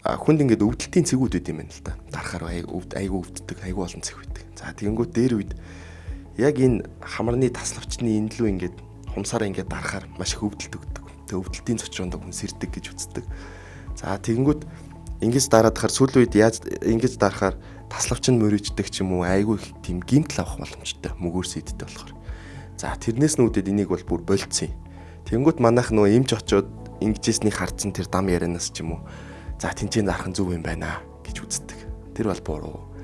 Хүнд ингээд өвдөлтийн цэгүүд байд юм байна л да. Дарахаар айгүй өвддөг, айгүй олон цэг байдаг. За тэгэнгүүт дээр үед яг энэ хамарны таславчны энэ лүү ингээд хумсаараа ингээд дарахаар маш их өвдөлт өгдөг. Тэгээ өвдөлтийн цочроонд хүн сэрдэг гэж үздэг. За тэгэнгүүт ингэж дараадахаар сүүлийн үед яаж ингэж дарахаар таславч нь мөрийждэг ч юм уу айгүй их тийм гэмтэл авах боломжтой мөгөөр сийддэг болохоор. За тэрнээс нүүдэд энийг бол бүр болцсон юм. Тэнгүүт манайх нөгөө эмч очоод ингэжсэнийг хардсан тэр дам ярианаас ч юм уу. За тэнцэн зарах нь зөв юм байна гэж үздэг. Тэр бол буруу.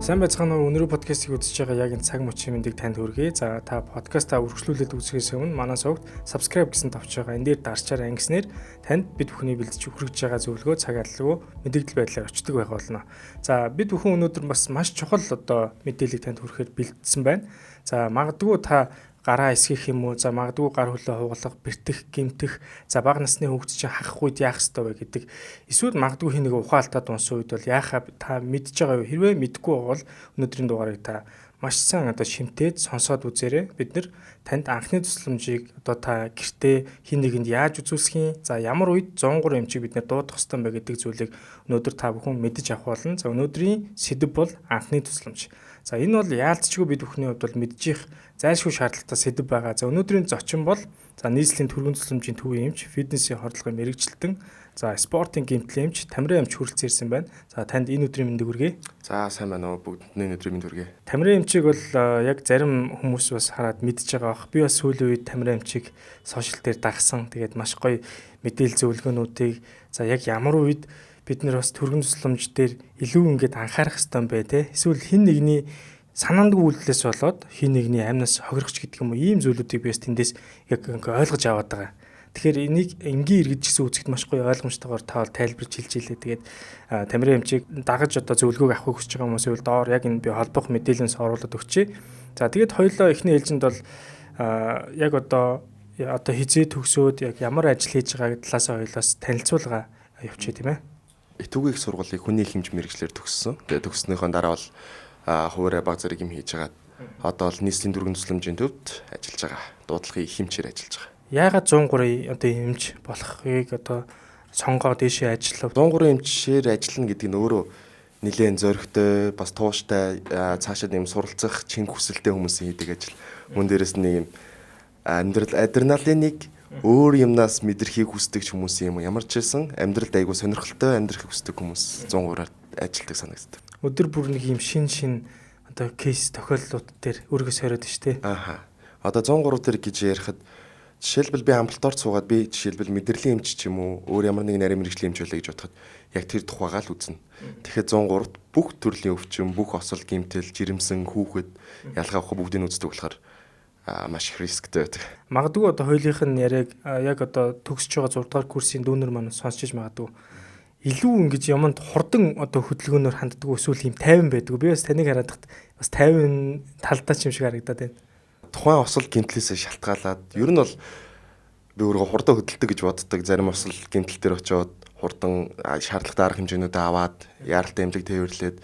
Сайн байцгаана уу? Өнөрөө подкастыг үзэж байгаа яг энэ цаг мөчийн мэндийг танд хүргэе. За та подкастаа үргэлжлүүлээд үзэхээс өмнө манай сувгт subscribe гэсэн товч байгаа. Энэ дээр дарчаар ангиснээр танд бид бүхний бэлдэж хүргэж байгаа зөвлөгөө цаг аллгүй мэдээлэл байдлаар очдог байх болно. За бид бүхэн өнөөдөр бас маш чухал одоо мэдээллийг танд хүргэхээр бэлдсэн байна. За магадгүй та гараа эсгэх юм уу? За магадгүй гар хөлөө хугалах, бэртэх, гэмтэх, за бага насны хүүхд чинь хахах үед яах ёстой вэ гэдэг. Эсвэл магадгүй хин нэг ухаалтад унсан үед бол яахаа та мэдж байгаа юу? Хэрвээ мэдгүй бол өнөөдрийн дугаарыг та маш сайн одоо шимтээд сонсоод үзээрэй. Бид нэр танд анхны тусламжийг одоо та гэртээ хин нэгэнд яаж үзүүлэх юм? За ямар үед 103 эмчийг бид нэр дуудах ёстой юм бэ гэдэг зүйлийг өнөөдөр та бүхэн мэдэж авах болно. За өнөөдрийн сэдэв бол анхны тусламж. За энэ бол яалтчгүй бид бүхний хувьд бол мэдчих зайлшгүй шаардлагатай сэдэв байгаа. За өнөөдрийн зочин бол за нийслэлийн түргэн тусламжийн төвийн эмч, фитнесийн хордлогын мэрэгжилтэн, за спортын гэмтлийн эмч Тамирын эмч хүрэлцэн ирсэн байна. За танд энэ өдрийн мэндийг хүргэе. За сайн байна уу, бүгдэнд энэ өдрийн мэнд хүргэе. Тамирын эмчийг бол яг зарим хүмүүс бас хараад мэдж байгаа бах. Би бас сүүлийн үед Тамирын эмчийг сошиал дээр дагсан. Тэгээд маш гоё мэдээлэл зөвлөгөөнүүдийг за яг ямар үед бид нэр бас түргэн тусламж дээр илүү ингээд анхаарах ёстой юм бэ те. Эсвэл хин нэгний санаандгүй үйлдэлээс болоод хин нэгний амнаас хохирох ч гэдэг юм уу ийм зүйлүүдийг би бас тэндээс яг ингээ ойлгож аваад байгаа. Тэгэхээр энийг энгийн иргэд ч гэсэн үзэхэд маш гоё ойлгомжтойгоор та бол тайлбарч хэлж илээ. Тэгээд Тамирын эмчийг дагаж одоо зөвлөгөөг авахыг хүсэж байгаа хүмүүс бол доор яг энэ би холбох мэдээлэлээс оруулаад өгчээ. За тэгээд хоёулаа эхний ээлжинд бол яг одоо хизээ төгсөөд яг ямар ажил хийж байгааг талаас хоёулаас танилцуулга явуулчих тийм ээ. Итүгийн их сургуулийг хүний хэмж мэргэжлээр төгссөн. Тэгээд төгссөнийхөө дараа бол хуваараа баг зэрэг юм хийж байгаа. Одоо бол нийслэлийн түргэн тусламжийн төвд ажиллаж байгаа. Дуудлагын их хэмчээр ажиллаж байгаа. Яагаад 103 одоо эмч болохыг одоо сонгоод ийшээ ажиллав? 103 эмчээр ажиллана гэдэг нь өөрөө нэлээд зоригтой, бас тууштай, цаашаа нэм суралцах чин хүсэлтэй хүмүүсийн хийдэг ажил. Мөн дээрээс нэг юм амьдрал адреналиныг өөр юмнаас мэдрэхийг хүсдэг ч хүмүүс юм ямар ч байсан амьдралд айгүй сонирхолтой амьдрахыг хүсдэг хүмүүс 103-аар ажилладаг санагддаг. Өдөр бүр нэг юм шин одоо кейс тохиолдлууд дээр өргөс хориод ш тэ. Ааха. Одоо 103 дээр гэж ярихад жишээлбэл би амбулаторид суугаад би жишээлбэл мэдрэлийн эмч ч юм уу өөр ямар нэгэн нарийн мэргэжлийн эмч байлаа гэж бодоход яг тэр тухайгаа л үзнэ. Тэгэхээр 103-т бүх төрлийн өвчин, бүх осол, гэмтэл, жирэмсэн, хүүхэд ялгаа авах бүгдийг үздэг болохоор маш их рисктэй байдаг. Магадгүй одоо хоёулынх нь яриаг яг одоо төгсөж байгаа 6 дугаар курсын дүүнер маань сонсч иж магадгүй. Илүү ингэж юмд хурдан одоо хөдөлгөөнөөр ханддаг эсвэл юм тайван байдаг. Би бас таныг хараад тахад бас тайван талдаа ч юм шиг харагдаад байна. Тухайн осол гэмтлээсээ шалтгаалаад ер нь бол би өөрөө хурдан хөдөлдөг гэж боддог. Зарим осол гэмтэл дээр очиод хурдан шаардлагатай арга хэмжээнүүдээ аваад яаралтай эмнэлэг тээвэрлээд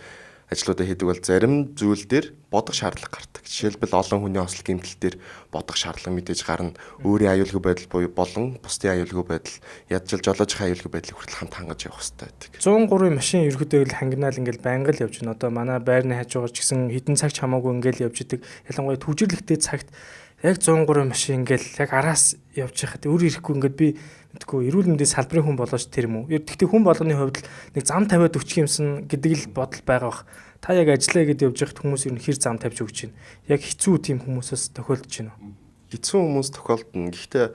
ажлуудаа хийдэг бол зарим зүйл дээр бодох шаардлага гардаг. Жишээлбэл олон хүний осол гэмтэл дээр бодох шаардлага мэдээж гарна. Өөрийн аюулгүй байдал буюу болон бусдын аюулгүй байдал, ядчил жолоожийн аюулгүй байдлыг хүртэл хамт хангаж явах хэрэгтэй байдаг. 103 машин ерөөдөө л хангинаал ингээл байнга л явж байна. Одоо манай байрны хажуугаар ч гэсэн хэдэн цагч хамаагүй ингээл явж идэг. Ялангуяа түжирлэгтэй цагт яг 103 машин ингээл яг араас явж байхад өөр ирэхгүй ингээд би мэдгүй эрүүл мэндийн салбарын хүн болооч тэр юм уу. Гэхдээ хүн болгоны хувьд л нэг зам тавиад өччих юмсан гэдэг л бодол байгаа бах. Та яг ажиллая гэдээ явж байхад хүмүүс ер нь хэр зам тавьж өгч байна. Яг хэцүү тийм хүмүүсээс тохиолдож байна уу? Хэцүү хүмүүс тохиолдоно. Гэхдээ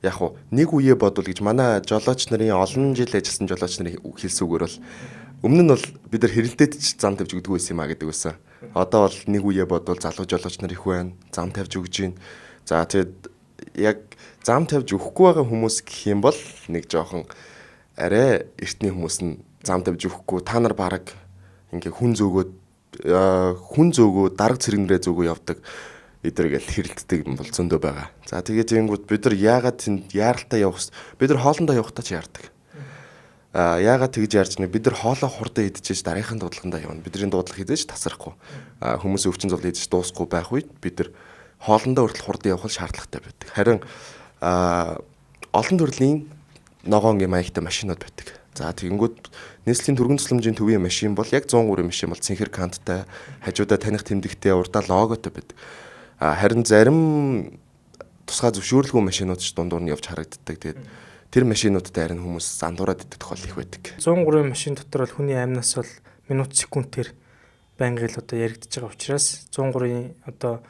яг хуу нэг үе бодвол гэж манай жолооч нарын олон жил ажилласан жолооч нарын хэлсэн үгээр бол өмнө нь бол бид нар хэрэлдээд ч зам тавьж өгдөг байсан юм а гэдэг байсан. Одоо бол нэг үе бодвол залуу жолооч нар их байна. Зам тавьж өгч байна. За тэгээд яг зам тавьж өгөхгүй байгаа хүмүүс гэх юм бол нэг жоохон арай эртний хүмүүс нь зам тавьж өгөхгүй та нар бараг ингээ хүн зөөгөө дарга цэрэгнэрээ зөөгөө явдаг эдэр гэл хэрэлддэг юм бол зөндөө байгаа. За тэгээд тэгэнгүүт бид нар яагаад тэнд яаралтай явах бид нар хоолндоо явахдаа ч яардаг. Яагаад тэгж ярьж байна? Бид нар хоолоо хурдан идчихэж дараагийнхын дуудлагандаа явна. Бидний дуудлага хизээж тасрахгүй. Хүмүүс өвчин зовлон идэж дуусахгүй байх үед бид нар Хоолондоо хүртэл хурдан явах шаардлагатай байдаг. Харин олон төрлийн ногоон юм маягтай машинууд байдаг. За тэгэнгүүт нийслэлийн түргэн тусламжийн төвийн машин бол яг 103 машин бол цэнхэр канттай, хажуудаа таних тэмдэгтэй, урдаа логотой байдаг. Харин зарим тусгай зөвшөөрлгүй машинууд ч дундуур нь явж харагддаг. Тэгээд тэр машинуудтай харин хүмүүс зандуураад идэх тохиол их байдаг. 103 машин дотор бол хүний амнаас бол минут секундээр байнгын л одоо яригдж байгаа учраас 103-ын одоо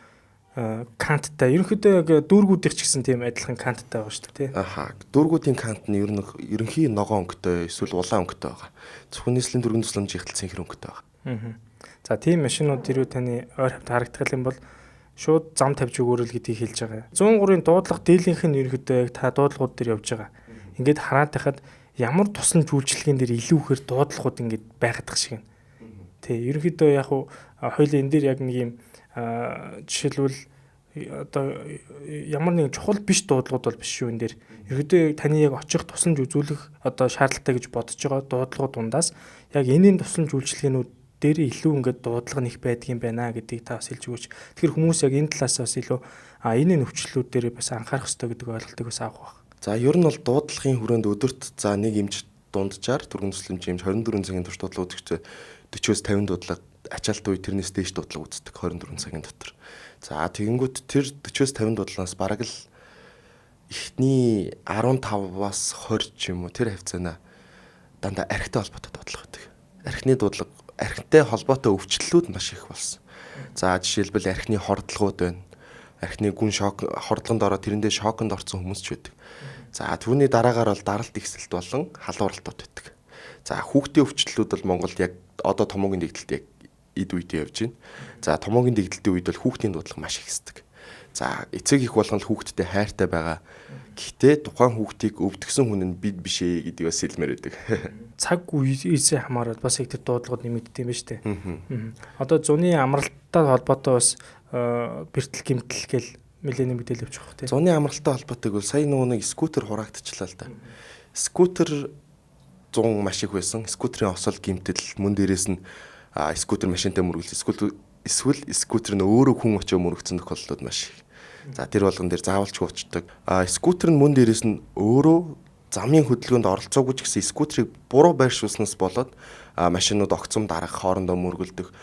канттай ерөнхийдөө яг дүүргүүдийнх ч гэсэн тийм адилхан канттай байгаа шүү дээ, тий. Аха. Дүүргүүдийн кант нь ер нь ерөнхий ногоон өнгөтэй эсвэл улаан өнгөтэй байгаа. Зөвхөн нийслэлийн түргэн тусламжийн ихтэл цэнхэр өнгөтэй байгаа. Аа. За тийм машинууд хэрвээ таны ойр хавьд харагдах юм бол шууд зам тавьж өгөөрэй л гэдгийг хэлж байгаа. 103-ын дуудлага дийлэнх нь ерөнхийдөө яг та дуудлагууд дээр явж байгаа. Ингээд хараад байхад ямар тусламж үйлчилгээнд дээр илүү ихээр дуудлагууд ингээд байгаад тах шиг байна. Тий, ерөнхийдөө яг хоёул энэ дээр яг нэг юм жишээлбэл одоо ямар нэгэн чухал биш дуудлагууд бол биш шүү энэ дээр. Ерөнхийдөө таны яг очих тусламж үзүүлэх одоо шаардлагатай гэж бодож байгаа дуудлагууд дундаас яг энэний тусламж үйлчилгээнүүд дээр илүү ингээд дуудлага нэх байдаг юм байна гэдгийг та бас хэлж өгөөч. Тэгэхээр хүмүүс яг энэ талаас бас илүү энэ нөхцлүүд дээр бас анхаарах хэрэгтэй гэдэг ойлголтыг бас авах байх. За ер нь бол дуудлагын хүрээнд өдөрт за нэг эмч дунджаар түргэн тусламжийн эмч 24 цагийн турш дуудлага үзэгчтэй 40-оос 50 дуудлага ачаалт үе тэрнээс дээш дуудлага үздэг 24 цагийн дотор. За тэгэнгүүт тэр 40-оос 50 дуудлагаас бараг л эхний 15-аас 20 ч юм уу тэр хавцаанаа дандаа архитай холбоотой дуудлага байдаг. Архины дуудлага, архитай холбоотой өвчлөлүүд маш их болсон. За жишээлбэл архины хордлогууд байна. Архины гүн шок хордлогонд ороод тэрэндээ шоконд орсон хүмүүс ч байдаг. За түүний дараагаар бол даралт ихсэлт болон халууралтууд байдаг. За хүүхдийн өвчлөлүүд бол Монголд яг одоо томоогийн дэгдэлт яг эд үед явж байна. За томоогийн дэгдэлтийн үед бол хүүхдийн дуудлага маш ихсдэг. За эцэг их болгон л хүүхдтэй хайртай байгаа. Гэхдээ тухайн хүүхдийг өвдгсөн хүн нь бид биш ээ гэдгийг бас хэлмээр байдаг. Цаг үеэсээ хамаарат бас их тэр дуудлагууд нэмэгддэг юм байна шүү дээ. Одоо зуны амралттай холбоотой бас бэртэл гэмтэл гэл нэлээд нэмэгдэл явчих واخ тий. Зуны амралттай холбоотойг бол сая нөгөө нэг скутер хураагдчихлаа л да. Скутер 100 маш их байсан. Скутерийн осол гэмтэл мөн дээрээс нь скутер машинтай мөргөлсөн. Эсвэл скутер нь өөрөө хүн очиж мөргөцсөн тохиолдлууд маш их. За тэр болгон дээр заавалчгүй очдог. Скутер нь мөн дээрээс нь өөрөө замын хөдөлгөөнд оролцоогүй ч гэсэн скутерийг буруу байршуулснаас болоод машинууд огцом дарах, хоорондоо мөргөлдөх.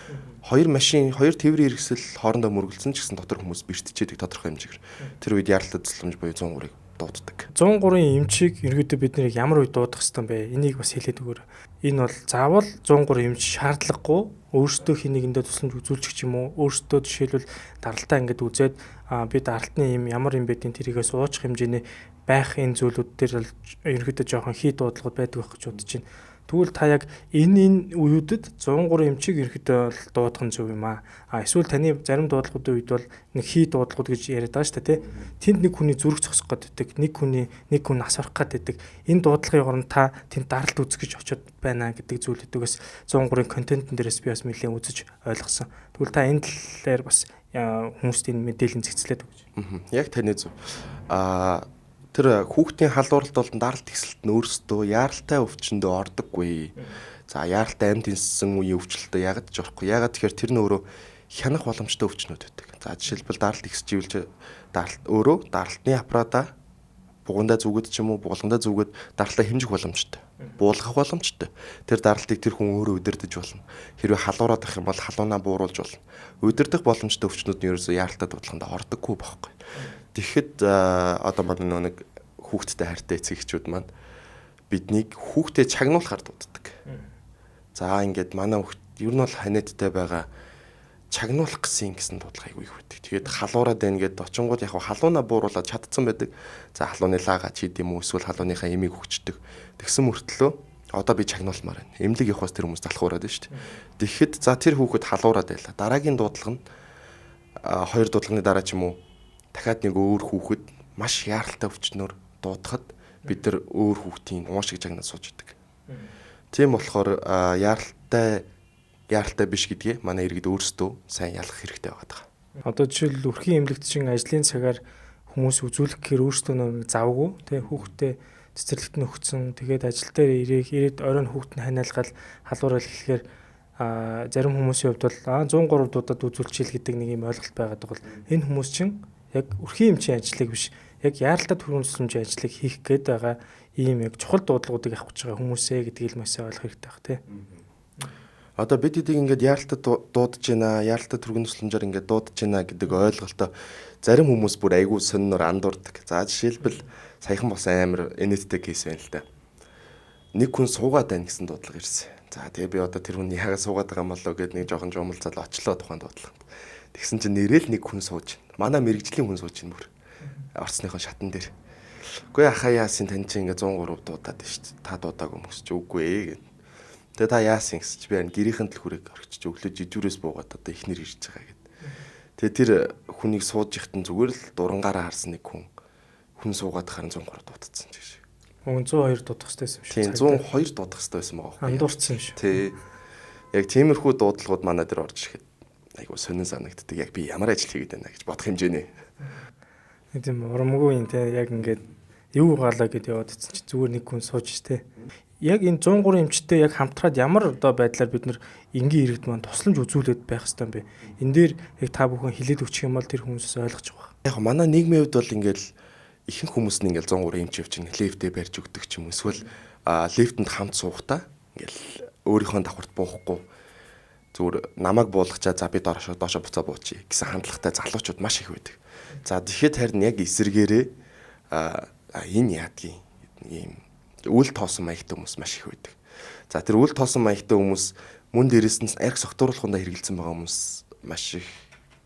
Хоёр машин, хоёр тээврийн хэрэгсэл хоорондоо мөргөлдсөн ч гэсэн дотор хүмүүс бэртчээдэг тодорхой хэмжээгээр. Тэр үед яралтай тусламж буюу 103-ыг дууддаг. 103-ын эмчийг ерөнхийдөө бид нэр ямар үед дуудах ёстой юм бэ? Энийг бас хэлээд өгөөрэй. Энэ бол заавал 103 эмч шаардлагагүй өөрсдөө хин нэгэндээ тусламж үзүүлчих ч юм уу, өөрсдөө жишээлбэл даралтаа ингээд үзээд би даралтны юм ямар юм бэ гэдэг тэрийгээс уучих хэмжээний байх энэ зүйлүүд дээр л ерөнхийдөө жоохон хий дуудлагууд байдаг байх гэж бодож байна. Тэгвэл та яг энэ үеүүдэд 103 эмчийг ерөнхийдөө бол дуудах нь зөв юм аа. Эсвэл таны зарим дуудлагуудын үед бол нэг хий дуудлагууд гэж яриад байгаа шүү дээ, тий. Тэнд нэг хүний зүрх зогсох гэдэг, нэг хүний нэг хүн нас барах гэдэг. Энэ дуудлагын оронд та тэнд даралт үзэх гэж очиод байна гэдэг зүйлүүдийг бас 103-ын контентын дээрээс би бас нэлээд үзэж ойлгосон. Тэгвэл та энэ талаар бас хүмүүст энэ мэдээлэл зэгцлээд өгч. Яг таны зөв. Тэр хүүхдийн халууралт болон даралт ихсэлт нь өөрсдөө яаралтай өвчнөдөө ордоггүй. За яаралтай амьд инссэн үеийн өвчлөлтөө яагаад ч орохгүй. Яагаад тэгэхээр тэр нь өөрөө хянах боломжтой өвчнүүд байдаг. За жишээлбэл даралт ихсэж ивэл даралт өөрөө даралтны аппаратаа бугандаа зүгэд ч юм уу буулгандаа зүгэд даралтаа хэмжих боломжтой. Буулгах боломжтой. Тэр даралтыг тэр хүн өөрөө удирдах болно. Хэрвээ халуураад ах юм бол халуунаа бууруулж болно. Удирдах боломжтой өвчнүүд нь ерөөсөө яаралтай дуудлаганд ордоггүй байхгүй. Тэгэхэд одоо манай нэг хүүхдтэй хайртай эцэг эхчүүд маань биднийг хүүхдээ чагнуулахар дууддаг. За ингээд манай хүүхд ер нь бол ханиадтай байгаа чагнуулах гэсэн гэсэн дуудлага айгүй их байдаг. Тэгээд халуураад байна гэдээ очингууд яг халуунаа бууруулад чадсан байдаг. За халууны лага ч гэдэм үү эсвэл халууныхаа эмийг өгчдөг. Тэгсэн мөртлөө одоо би чагнуулмаар байна. Эмнэлэг явахаас тэр хүмүүс залхуураад байна шүү дээ. Тэгэхэд за тэр хүүхэд халуураад байлаа. Дараагийн дуудлага нь хоёр дуудлагын дараа ч юм уу дахиад нэг өөр хүүхэд маш яаралтай өвчнөр дуудахад бид нар өөр хүүхдийн уун шиг чагнаад сууж идэг. Тийм болохоор яаралтай биш гэдгээ манай иргэд өөрсдөө сайн ялгах хэрэгтэй байгаа. Одоо жишээл өрхийн эмнэлэгт чинь ажлын цагаар хүмүүс үзүүлэх гэхээр өөрсдөө нэг завгүй тий хүүхдээ цэцэрлэгт нь өгцөн тэгээд ажил дээр ирээд оройн хүүхд нь ханиалгаал халуурал гэхээр зарим хүмүүсийн хувьд бол 103 дуудад үзүүлчихэл гэдэг нэг юм ойлголт байгаад бол энэ хүмүүс чинь яг өрхийн эмчийн ажлыг биш, яг яаралтай түргэн тусламжийн ажлыг хийх гээд байгаа ийм яг чухал дуудлагуудыг авах гэж байгаа хүмүүсээ гэдгийг л маш сайн ойлгох хэрэгтэй байх тий. Одоо бид хэдийг ингээд яаралтай дуудаж байна, яаралтай түргэн тусламжаар ингээд дуудаж байна гэдэг ойлголтоо зарим хүмүүс бүр айгүй сонинор андуурдаг. За жишээлбэл саяхан болсон амар инээдтэй кейс байна л да. Нэг хүн суугаад байна гэсэн дуудлага ирсэн. За тэгээ би одоо тэр хүн яагаад суугаад байгаа юм болоо гэд нэг жоохон жумалцаад очлоо тухайн дуудлаганд. Тэгсэн чинь нэрэл нэг хүн сууж байна. Манай мэрэгжлийн хүн сууж байна бүр. Орцныхоо шатан дээр. Үгүй ахаа яасан тань чинь ингээ 103 дуудаад байна шүү дээ. Та дуудаагүй юм гэж үгүй ээ гэд. Тэгээ та яасан гэсэн чи би харин гэрийнхэн төлхөрийг орчиж өглөө жижүүрээс буугаад одоо ихнэр ирж байгаа гэд. Тэгээ тэр хүнийг сууж ихтэн зүгээр л дурангаараа харсан нэг хүн суугаад харин 103 дуудсан ч гэж. Мөн 102 дуудах хэрэгтэй байсан юм шиг. Тийм 102 дуудах хэрэгтэй байсан байгаа байхгүй. Андуурсан юм шиг. Тий. Яг тиймэрхүү дуудлагууд манай дээр орж ирэхэд айгу сонин санагддаг. Яг би ямар ажил хийгээд байна гэж бодох хэмжээний. Нэг тийм урамгүй юм те яг ингээд юу гаалаа гэд яваад ицсэн чи зүгээр нэг хүн сууж те. Яг энэ 103 эмчтэй яг хамтраад ямар одоо байдлаар бид нэр энгийн иргэд маань тусламж үзүүлээд байх хэрэгтэй юм бэ? Энэ дээр яг та бүхэн хилээд өчөх юм бол тэр хүмүүсээс ойлгож байгаа. Яг манай нийгмийн хувьд бол ингээд ихэнх хүмүүс нь ингээл 103 эмч явж чинь лифтээ барьж өгдөг ч юм эсвэл лифтэнд хамт суухдаа ингээл өөрийнхөө давхарт буухгүй зүгээр намайг буулгачаа за би доошо буцаа буучих гэсэн хандлагатай залуучууд маш их байдаг. За тэгэхэд харин яг эсэргээрээ энэ яадгийн ийм үл тоосон маягтай хүмүүс маш их байдаг. За тэр үл тоосон маягтай хүмүүс мөн дээрээс нь арх согтууруулахундаа хэрэгэлсэн байгаа хүмүүс маш их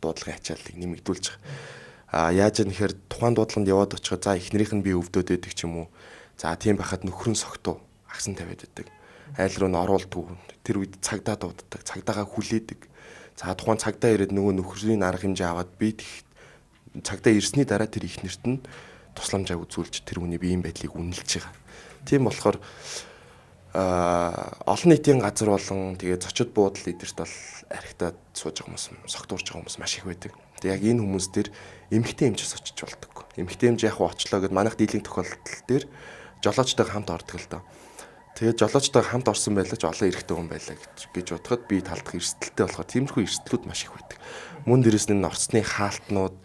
дуудлагын ачааллыг нэмэгдүүлж байгаа. Яаж юм нэхэр тухайн дуудлаганд яваад очиход за эхнэрийнх нь би өвдөд байдаг ч юм уу. За тийм байхад нөхөр нь согтуу агсан тавиад байдаг. Айл руу нь оруулдгүй. Тэр үед цагдаа дууддаг. Цагдаагаа хүлээдэг. За тухайн цагдаа ирээд нөгөө нөхрийн арга хэмжээ аваад би цагдаа ирсний дараа тэр эхнэрт нь тусламжаа үзүүлж тэр хүний биеийн байдлыг үнэлж байгаа. Тийм болохоор олон нийтийн газар болон тэгээ зочид буудал эдэрт бол архитаа сууж байгаа хүмүүс, согтуурж байгаа хүмүүс маш их байдаг. Тэгээ яг энэ хүмүүс дээр эмэгтэй эмчээс очиж болдог. Эмэгтэй эмч яг очлоо гэд манайх дийлэнх тохиолдол дээр жолоочтойгоо хамт ордог л доо. Тэгээ жолоочтойгоо хамт орсон байлаа ч олон эрэгтэй хүн байлаа гэж бодоход би талдах эрсдэлтэй болохоор тиймэрхүү эрсдлүүд маш их байдаг. Мөн дээрээс нь орцны хаалтнууд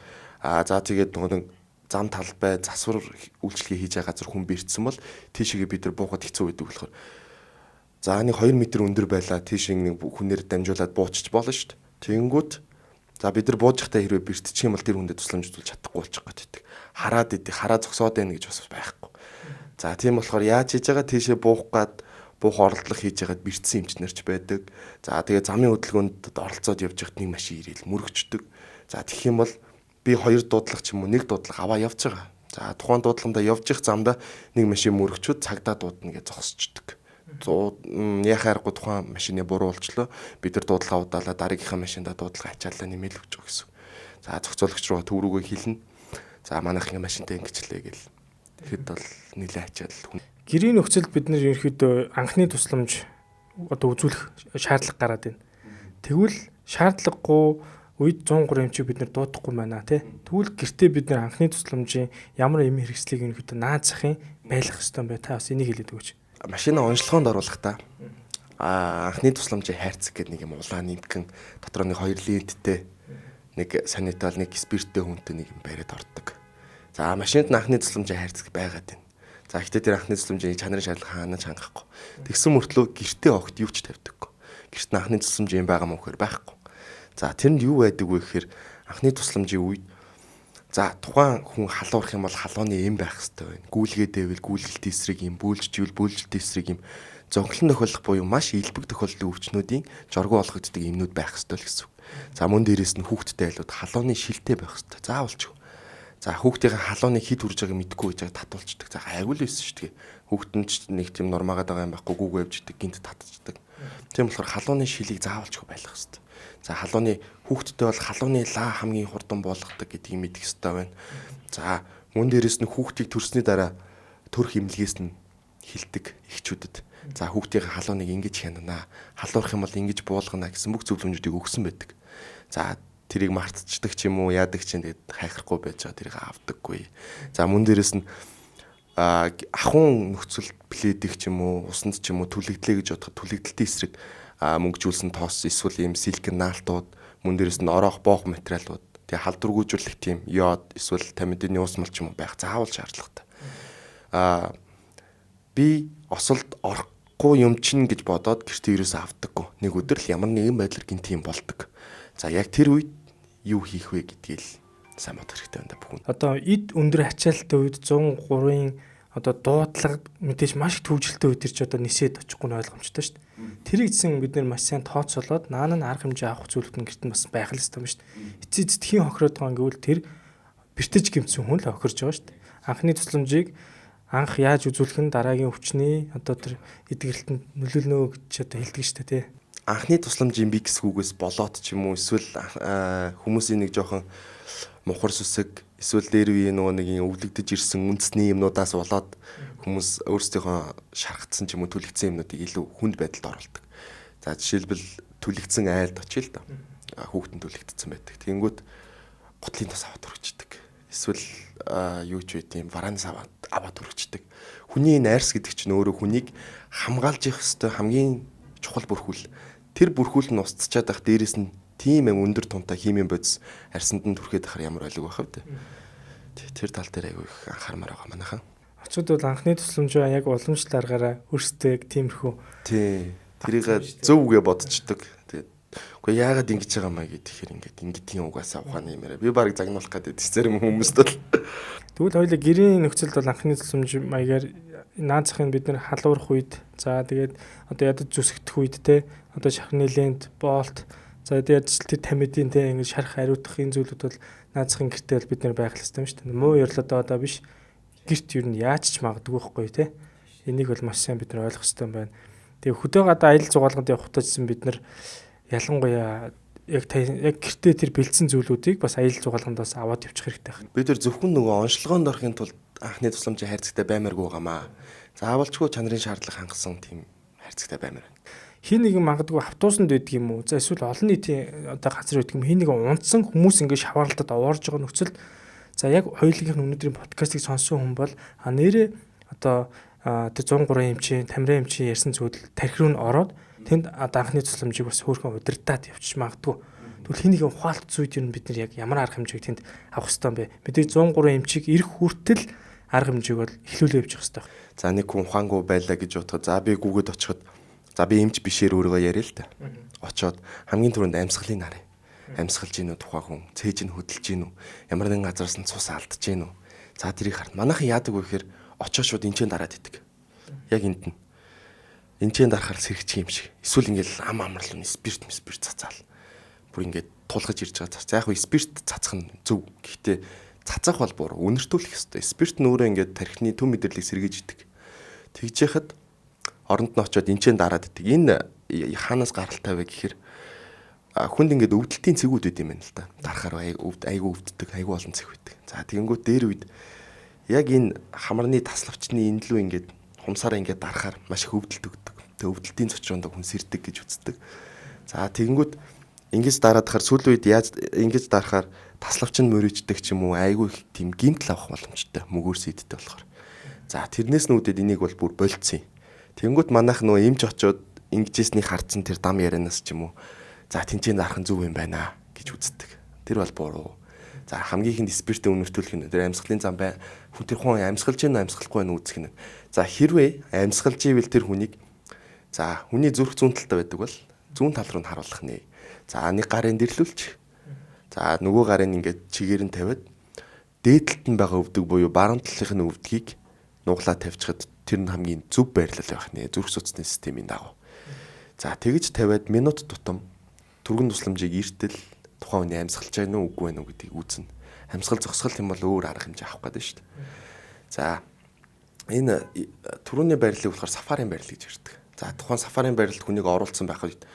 за тэгээд нөгөө нэг зам талбай засвар үйлчилгээ хийж байгаа газар хүн бэртсэн бол тийшээгээ бид нар буухад хэцүү байдаг болохоор за нэг 2 м өндөр байлаа тийш нэг хүнээр дамжуулаад бууччих болно шүү дээ. Тэнгүүт за бид нар бууж байхдаа хэрвээ бэртчих юм бол тэр хүндээ тусламж үзүүлж чадахгүй болчих гээд байдаг. Хараад идэв, хараа зогсоод байна гэж бас байхгүй. За тийм болохоор яаж хийж байгаа тийшээ буух гад буух оролдлого хийж байгаад бэртсэн эмчнэр ч байдаг. За тэгээ замын хөдөлгөөнд оролцоод явж байхад нэг машин ирээл мөрөгчдөг. За тэгэх юм бол би 2 дуудлага ч юм уу 1 дуудлага аваа явж байгаа. За тухайн дуудлагандаа явж их замдаа нэг машин мөрөгчөөд цагдаа дуудана гэж зогсчдөг. Яхаа аргагүй тухайн машины буруу болчлоо. Бид нар дуудлага удаалаа дараагийнхаа машиндаа дуудлага ачаалаа нэмэл өгч байгаа гэсэн. За зохицуулагч руу төв рүүгээ хилнэ. За манайх ингээ машинтай ингэчлээ гэл. Тэгэхэд бол нэлээ ачаал. Гэрийн нөхцөлд бид нэр ерөнхийдөө анхны тусламж одоо үзүүлэх шаардлага гараад байна. Тэгвэл шаардлагагүй үед 103 эмчийг бид нэр дуудахгүй байна тий. Тэгвэл гэртээ бид нэр анхны тусламжийн ямар эм хэрэгслийг ерөнхийдөө наад захын байлгах ёстой юм бэ? Та бас энийг хэлээд өгөөч. Машина онцлогоонд оруулахдаа анхны тусламжийн хайрцаг гэдэг нэг юм улаан нэмгэн дотор нэг 2 ленттэй нэг санитал нэг спирттэй хүнтэй нэг юм бариад ордог. За машинд анхны тусламжийн хайрцаг байгаад байна. За гэхдээ тэр анхны тусламжийн чанарын шаардлага хаана ч хангахгүй. Тэгсэн мөртлөө гэртээ огт юу ч тавьдаггүй. Гэрт нь анхны тусламж юм байгаа мөн гэхээр байхгүй. За тэрэнд юу байдаг вэ гэхээр анхны тусламжийн үед за тухайн хүн халуурах юм бол халууны эм байх хэрэгтэй байна. Гүйлгээд байвал гүйлгэлтийн эсрэг юм, бөөлжчихвэл бөөлжилтийн эсрэг юм. Зонхлон тохиолдох буюу маш илбэг тохиолдлын өвчнүүдийн жоргоо олгогддог эмнүүд байх хэрэгтэй л гэсэн үг. За мөн дээрээс нь хүүхдтэй айлууд халууны шилтэй байх хэрэгтэй. Заавалч. За хүүхдийн халууныг хэд хүрж байгааг мэдэхгүй гэж байгаа татуулчдаг. За гайгүй л байсан шүү дээ. Хүүхд нь ч нэг тийм нормаагаад байгаа юм байхгүй гүүгээ явждаг, гинт татчихдаг. Тийм болохоор халууны шилийг заавалчгүй байлгах хэрэгтэй. За халууны хүүхдтэй бол халууны лаа хамгийн хурдан буулгадаг гэдгийг мэдэх ёстой байна. За мөн дээрээс нь хүүхдийг төрсний дараа төрөх эмнэлгээс нь хилдэг эхчүүдэд. За хүүхдийн халууныг ингэж хянана. Халуурах юм бол ингэж буулгана гэсэн бүх зөвлөмжүүдийг өгсөн байдаг. За тэрийг мартчихдаг ч юм уу яадаг ч юм тэгээд хайхрахгүй байж байгаа тэрийг авдаггүй. За мөн дээрээс нь ахуйн нөхцөл пледэх ч юм уу усанд ч юм уу түлэгдлээ гэж бодоход түлэгдэлтийн эсрэг мөнгөжүүлсэн тоос эсвэл ийм силикон наалтууд мөн дээрээс нь ороох боох материалууд Тэгээ халдваргүйжүүлэх тийм йод эсвэл тамидины уусмал ч юм уу байх заавал шаардлагатай. Би осолд орохгүй юм чинь гэж бодоод гэртээ ерөөсөө авдаггүй. Нэг өдөр л ямар нэгэн байдлаар гинт юм болдог. За яг тэр үед юу хийх вэ гэдгийг л сайн бодох хэрэгтэй байна да бүхэн. Одоо эд өндөр ачаалттай үед 103-ын одоо дуудлага мэдээж маш их төвжрэлтэй үед чи одоо нисээд очихгүй нь ойлгомжтой шүү дээ. Тэрийг зэн бид нэр маш сайн тооцоолоод наана нь арга хэмжээ авах зүйлүүд нь гэрт нь бас байх л ёстой юм шүү дээ. Эцээ эцэд хийн хохироод байгаа гэвэл тэр бэртэж гэмтсэн хүн л хохирж байгаа шүү дээ. Анхны тусламжийг анх яаж үзүүлэх нь дараагийн өвчний одоо тэр эдгэрэлтэнд нөлөөлнө гэж одоо хэлдэг шүү дээ, тий. Анхны тусламжийн би гэсгүүгээс болоод ч юм уу эсвэл хүмүүсийн нэг жоохон мухар сүсэг эсвэл дээр үеийн нөгөө нэг юм өвлөгдөж ирсэн үндэсний юмнуудаас болоод хүмүүс өөрсдийнхөө шархацсан ч юм уу түлэгдсэн юмнуудыг илүү хүнд байдалд оруулдаг. За жишээлбэл түлэгдсэн айлд очие л да. Хүүхдэн түлэгдсэн байдаг. Тэнгүүт гутлын тос аваад өргөждөг. Эсвэл юу ч үгүй тийм варанс аваад өргөждөг. Хүний энэ арьс гэдэг чинь өөрөө хүнийг хамгаалж явах ёстой хамгийн чухал бүрхүүл. Тэр бүрхүүл нь устчаад байх дээрээс нь тийм юм өндөр тунтай химийн бодис арьсанд нь түрхээд байхаар ямар ойлог байх вэ? Тэр тал дээр айгүй их анхаармаар байгаа манайхан. Очууд бол анхны тусламжаа яг уламжлал аргаараа өөрсдөө яг тиймэрхүү. Тий. Тэрийг зөв үгээ бодчихдог. Тэгээд үгүй яагаад ингэж байгаа маа гэхээр ингээд ингэдгийн угаасаа ухааны юм яриа. Би барыг загнуулах гэдэг зарим хүмүүст бол. Тэгвэл хоёулаа гэрийн нөхцөлд бол анхны тусламж маягаар наад захын бид нэр халуурах үед за тэгээд одоо ядаж зүсгдэх үед те одоо шархны лент, болт за тэгээд тэр тамидын те ингэж шарх ариутгах энэ зүйлүүд бол наад захын гэртээ бол бид нэр байх ёстой юм шүү дээ. Муу ёрлоо одоо биш гэрт ер нь яаж ч магадгүй байхгүй те. Энийг бол маш сайн бид нар ойлгох ёстой юм байна. Тэгээ хөдөө гадаа аялал зугаалганд явахдаа ч гэсэн бид нар ялангуяа яг гэртээ тэр бэлдсэн зүйлүүдийг бас аялал зугаалганд бас аваад явчих хэрэгтэй байна. Бид нар зөвхөн нөгөө онцлогоонд орохын тулд анхны тусламжийн хайрцагтай баймааргүй байгаамаа. Заавалчгүй чанарын шаардлага хангасан тийм хайрцагтай баймаар байна. Хин нэгэн магадгүй автобусанд байдаг юм уу? За эсвэл олон нийтийн одоо газар байдаг юм. Хин нэгэн унтсан хүмүүс ингэ шаваарлалтад овоорж байгаа нөхцөлд за яг хоёулынх нь өнөөдрийн подкастыг сонссон хүн бол а нэрээ одоо тэр 103 эмчийн, Тамирын эмчийн ярьсан зүйл тархи руу нь ороод тэнд анхны тусламжийг бас хөөрхөн удирдаад явчих магадгүй. Тэгвэл хин нэгэн ухаалт зүйд ер нь бид нар яг ямар арга хэмжээг тэнд авах ёстой юм бэ? Мэдээж 103 эмчийг ирэх хүртэл арга хэмжээг бол эхлүүлээ явчих ёстой. За нэг хүн ухаангүй байлаа гэж бодоход за би гүгэд очиход за би эмч бишээр өөрийгөө яриа л да. Очоод хамгийн түрүүнд амьсгалыг харъя. Амьсгалж гин үү тухайн хүн, цээж нь хөдөлж гин үү, ямар нэгэн газараас нь цус алдж гин үү. За тэрийг харна. Манайхан яадаг вэ гэхээр очоо шууд энчэн дараад идэг. Яг энд нь. Энчэн дарахаар сэрэгчих юм шиг. Эсвэл ингээл ам амарлуу спирт спирт цацаал. Бүр ингээд тулгаж ирж байгаа цац. За яг хөө спирт цацах нь зөв. Гэхдээ цацах бол буруу. Үнэртүүлэх ёстой. Спирт нь өөрөө ингээд тархины төв мэдрэлийг сэргийж идэг. Тэгж яхад оронд нь очиод энчэн дараад идэг. Энэ хаанаас гаралтай вэ гэхээр хүнд ингээд өвдөлтийн цэгүүд байд юм байна л да. Дарахаар айгүй өвддөг, айгүй олон цэг байдаг. За тэгэнгүүт дээр үед яг энэ хамарны таславчны энэ лүү ингээд хумсаараа ингээд дарахаар маш их өвдөлт өгдөг. Тэгээ өвдөлтийн цочроонд хүн сэрдэг гэж үздэг. За тэгэнгүүт ингэж дараад хахаар сүүлийн үед яаж ингэж дарахаар таславч нь мөрийчдэг ч юм уу айгүй их тийм гимтэл авах боломжтой мөгөөр сийдтэй болохоор. За тэрнээс нүүдэд энийг бол бүр болцсон юм. Тэнгүүт манайх нөгөө эмч очоод ингэжсэний хардсан тэр дам ярианаас ч юм уу за тэнцэн дарах нь зөв юм байна гэж үздэг. Тэр бол буруу. За хамгийн ихэнд спиртээ үнэртүүлэх нь тэр амьсгалын зам бай. Хүн тэр хүн амьсгалж гин амьсгалахгүй байна үзэх нь. За хэрвээ амьсгалж ивэл тэр хүнийг за хүний зүрх зүүн талтай байдаг бол зүүн тал руу нь харуулах нэ. За нэг гарын дэрлүүлчих. За нөгөө гарын ингээд чигээр нь тавиад дээд талд нь байгаа өвдөг буюу баруун талынх нь өвдгийг нуглаа тавьчихад тэр нь хамгийн зөв байрлал байх нэ. Зүрх судасны системийн дагуу. За тэгж тавиад минут тутам түргэн тусламжийг эртэл тухайн хүний амьсгалж байна уу үгүй байна уу гэдгийг үзнэ. Амьсгал зогсгол юм бол өөр арга хэмжээ авах гэдэг шүү дээ. За энэ түрүүний байрлалыг болохоор сафарын байрлал гэж ярьдаг. За тухайн сафарын байрлалд хүнийг оруулсан байх үед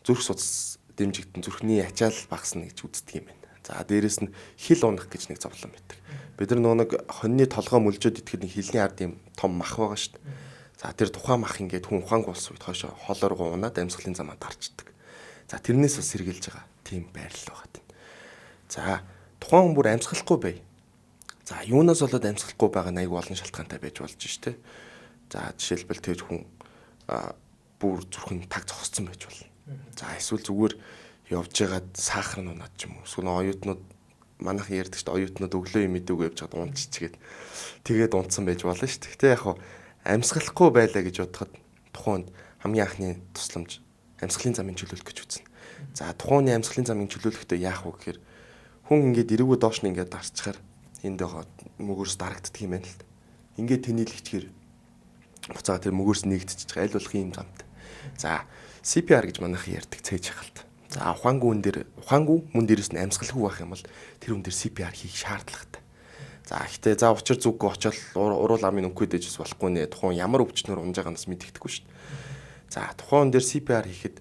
зүрх судас дэмжигдэн зүрхний ачаал багасна гэж үздэг юм байна. За дээрэс нь хил унах гэж нэг зовлон байдаг. Бид нар нөгөө нэг хоньны толгой мүлжөөд итгэхэд нэг хилний ард юм том мах байгаа шүү дээ. За тэр тухайн мах ингээд хүн ухаангүй болсон үед хойшоо хоолооргоо унаад амьсгалын замаа дарчдаг. За тэрнээс бас сэргийлж байгаа тийм байрлал байгаа тийм. За тухайн хүн бүр амьсгалахгүй бай. За юунаас болоод амьсгалахгүй байгаа нь айгүй олон шалтгаантай байж болж штэ. За жишээлбэл тэр хүн бүр зүрхэн таг зогссон байж болно. За эсвэл зүгээр Явж байгаад сахар нь унаад ч юм уу. Эсвэл оюутнууд манайхан ярьдаг шүү дээ. Оюутнууд өглөө юм мэдээгүй явж байгаад унтчихгээд тэгээд унтсан байж болно шүү дээ. Гэтэ яг хав амьсгалахгүй байлаа гэж бодоход тухайн хүнд хамгийн анхны тусламж амьсгалын замын чөлөөлөх гэж үзнэ. За тухайн хүний амьсгалын замын чөлөөлөхдөө яах вэ гэхээр хүн ингээд эргүү доош нь ингээд дарчхаар энд байгаа мөгөөс дарагддаг юм байна л та. Ингээд тэнийлэгчгээр буцаага тэр мөгөөс нэгдчихэж байгаа аль болох ийм замтай. За CPR гэж манайхан ярьдаг цээж хахалт. За ухаангүй хүн дээр ухаангүй мөн дээрээс нь амьсгалгүй байх юм бол тэр хүн дээр CPR хийх шаардлагатай. За гэхдээ за учир зүггүй очоод уруул амын өнгөд дэжс болохгүй нэ. Тухайн ямар өвчнөр унж байгаа нас мэддэхгүй шүү дээ. За тухайн хүн дээр CPR хийхэд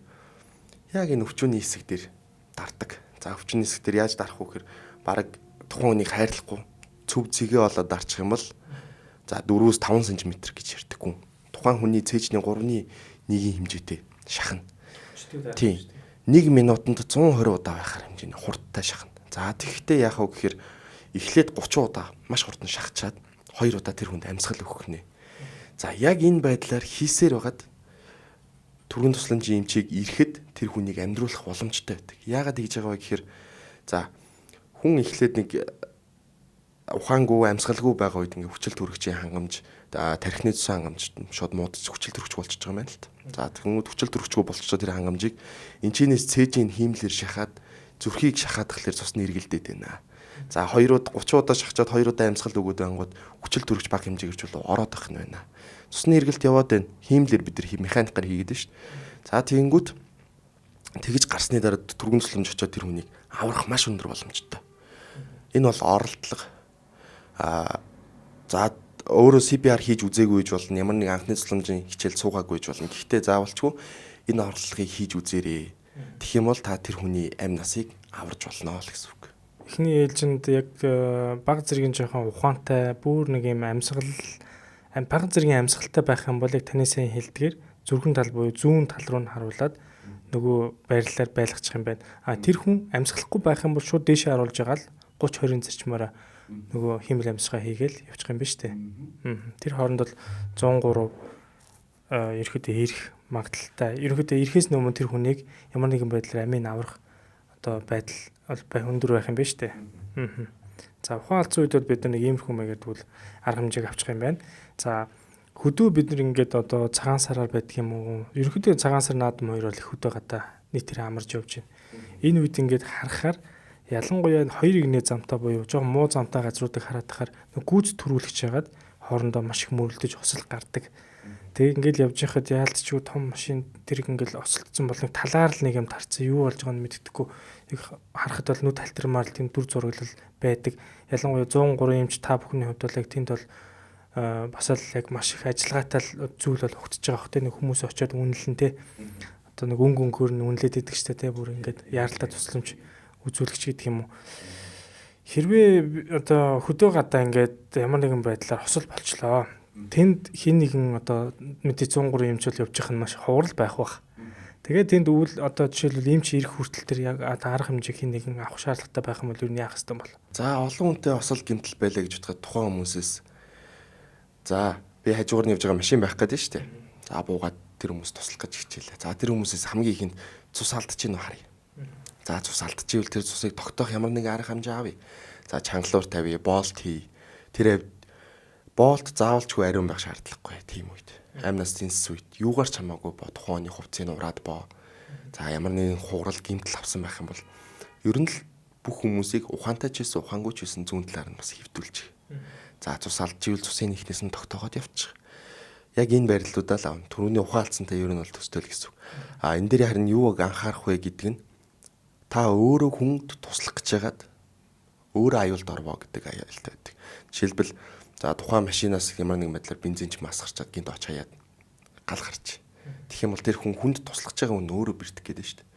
яг энэ өвчүүний хэсэг дээр дардаг. За өвчний хэсэг дээр яаж дарах вэ гэхээр бараг тухайн хүнийг хайрлахгүй цөв цэгээ болоод дарчих юм бол за 4-5 см гэж ярьдаг хүн. Тухайн хүний цээжний 3-ны 1-ийн хэмжээтэй шахна. Тийм. 1 минутанд 120 удаа байхаар хэмжээний хурдтай шахна. За тэгэхдээ яах вэ гэхээр эхлээд 30 удаа маш хурдан шахачаад 2 удаа тэр хүнд амьсгал өгөх нэ. За яг энэ байдлаар хийсээр байгаад түргэн тусламжийн эмчийг ирэхэд тэр хүнийг амьдруулах боломжтой байдаг. Яагаад тэгж байгаа вэ гэхээр за хүн эхлээд нэг ухаангүй амьсгалгүй байгаа үед ингээ хүчил төрөгчийн хангамж, тархины цусан хангамж шууд муудаж хүчил төрөгч болчихж байгаа юм байна л та. За тэгэнгүүт хүчил төрөгчгүй болчихсоо тэр хангамжийг энчинээс цээжийн хиймлэр шахаад зүрхийг шахаад тахлаар цусны эргэлдээд байна. За 2 удаа 30 удаа шахачаад 2 удаа амьсгал өгөөд байнгут хүчил төрөгч баг хэмжээгээр чулуу ороод ах нь байна. Цусны эргэлт яваад байна. Хиймлэр бид нар механикаар хийгээд байна шүү дээ. За тэгэнгүүт тэгж гарсны дараа түргэн тусламж очиод тэр хүнийг аврах маш өндөр боломжтой. Энэ бол оролдлого. За өөрөө CPR хийж үзээгүй гэж болно. Ямар нэг анхны тусламжийн хичээл суугаагүй гэж болно. Гэхдээ заавалчгүй энэ оролдлогыг хийж үзээрэй. Тэгэх юм бол та тэр хүний амь насыг аварж болно л гэсэн үг. Эхний ээлжинд яг баг зэргийн жоохон ухаантай бүр нэг юм амьсгал баг зэргийн амьсгалтай байх юм бол яг таны сайн хэлдгээр зүрхэн тал буюу зүүн тал руу нь харуулад нөгөө байрлалаар байлгачих юм байна. А тэр хүн амьсгалахгүй байх юм бол шууд дээшээ харуулж байгаа л 30 20 зарчмаараа нөгөө хиймэл амьсгаа хийгээл явчих юм ба штэ. Тэр хооронд бол 103 ерөөхдөө ирэх магадлалтай. Ерөөхдөө ирэхээс өмнө тэр хүнийг ямар нэгэн байдлаар амийг аврах одоо байдал өндөр байх юм ба штэ. За ухаан алдсан үед бол бид нар нэг иймэрхүү маягаар тэгвэл арга хэмжээг авчих юм байна. За хөдөө бид нар ингээд одоо цагаан сараар байдаг юм уу? Ерөнхийдөө цагаан сар наадам хоёр бол их хөдөө гадаа нийтээр амарч явж байна. Энэ үед ингээд харахаар ялангуяа хоёр игнэ замтай буюу жоохон муу замтай газруудыг хараад тахаар гүйц төрүүлж хагаад хоорондоо маш их мөрөлдөж осол гардаг. Тэгээ ингээл явж байхад яалтчгүй том машин тэрэг ингээл осолдсон бол нэг талаар л нэг юм тарцсан юу болж байгааг нь мэддэхгүй. Яг харахад бол нүд халтармаар л тийм дүр зураглал байдаг. Ялангуяа 103 эмч та бүхний хувьд бол яг тэнд бол бас л яг маш их ажиллагаатай зүйл бол өгдөж байгаа хөх те нэг хүмүүс очиод үнэлэн те одоо нэг өнгө өнгөөр нь үнэлээд идэг штэ те бүр ингээд яаралтай тусламж үзүүлэгч гэдэг юм уу. Хэрвээ одоо хөдөө гадаа ингээд ямар нэгэн байдлаар хосол болчлоо. Тэнд хин нэгэн одоо мэдээ 103 эмч бол явж явах нь маш ховор л байх бах. Тэгээд тэнд үйл одоо жишээлбэл эмч ирэх хүртэл тэр яг арга хэмжээ хин нэгэн авах шаардлагатай байх юм бол юу яах ёстой бол? За олон хүнтэй осол гэмтэл байлаа гэж бодоход тухайн хүмүүсээс за би хажуугаар нь явж байгаа машин байх гэдэг нь шүү дээ. За буугаад тэр хүмүүс туслах гэж хичээлээ. За тэр хүмүүсээс хамгийн ихэнд цус алдчих нь харъя. За цус алдчихвэл тэр цусыг тогтоох ямар нэгэн арга хэмжээ авъя. За чангалуур тавья, болт хий. Тэр болт заавалчгүй ариун байх шаардлагагүй тийм үед. Амнаас тэнсс үед юугаар ч хамаагүй бо тухайн хүний хувцсыг ураад боо. За ямар нэгэн хугарал гэмтэл авсан байх юм бол ер нь л бүх хүмүүсийг ухаантай ч байсан ухаангүй ч байсан зүүн талаар нь бас хөвдүүлж. За цус алдчихвал цусын ихнээс нь тогтоогоод явчих. Яг энэ байрлалуудаа л авна. Төрөний ухаан алдсантай ер нь бол төстэй л гэсэн үг. А энэ дээр харин юуг анхаарах вэ гэдэг нь та өөрөө хүнд туслах гэж байгаад өөрөө аюулд орвоо гэдэг аюултай байдаг. Жишээлбэл за тухайн машинаас ямар нэгэн байдлаар бензин ч мас гарчаад гинт оч хаяад гал гарч. Тэгэх юм бол тэр хүн хүнд туслах гэж байгаа хүн өөрөө бэртэх гээд байна шүү дээ.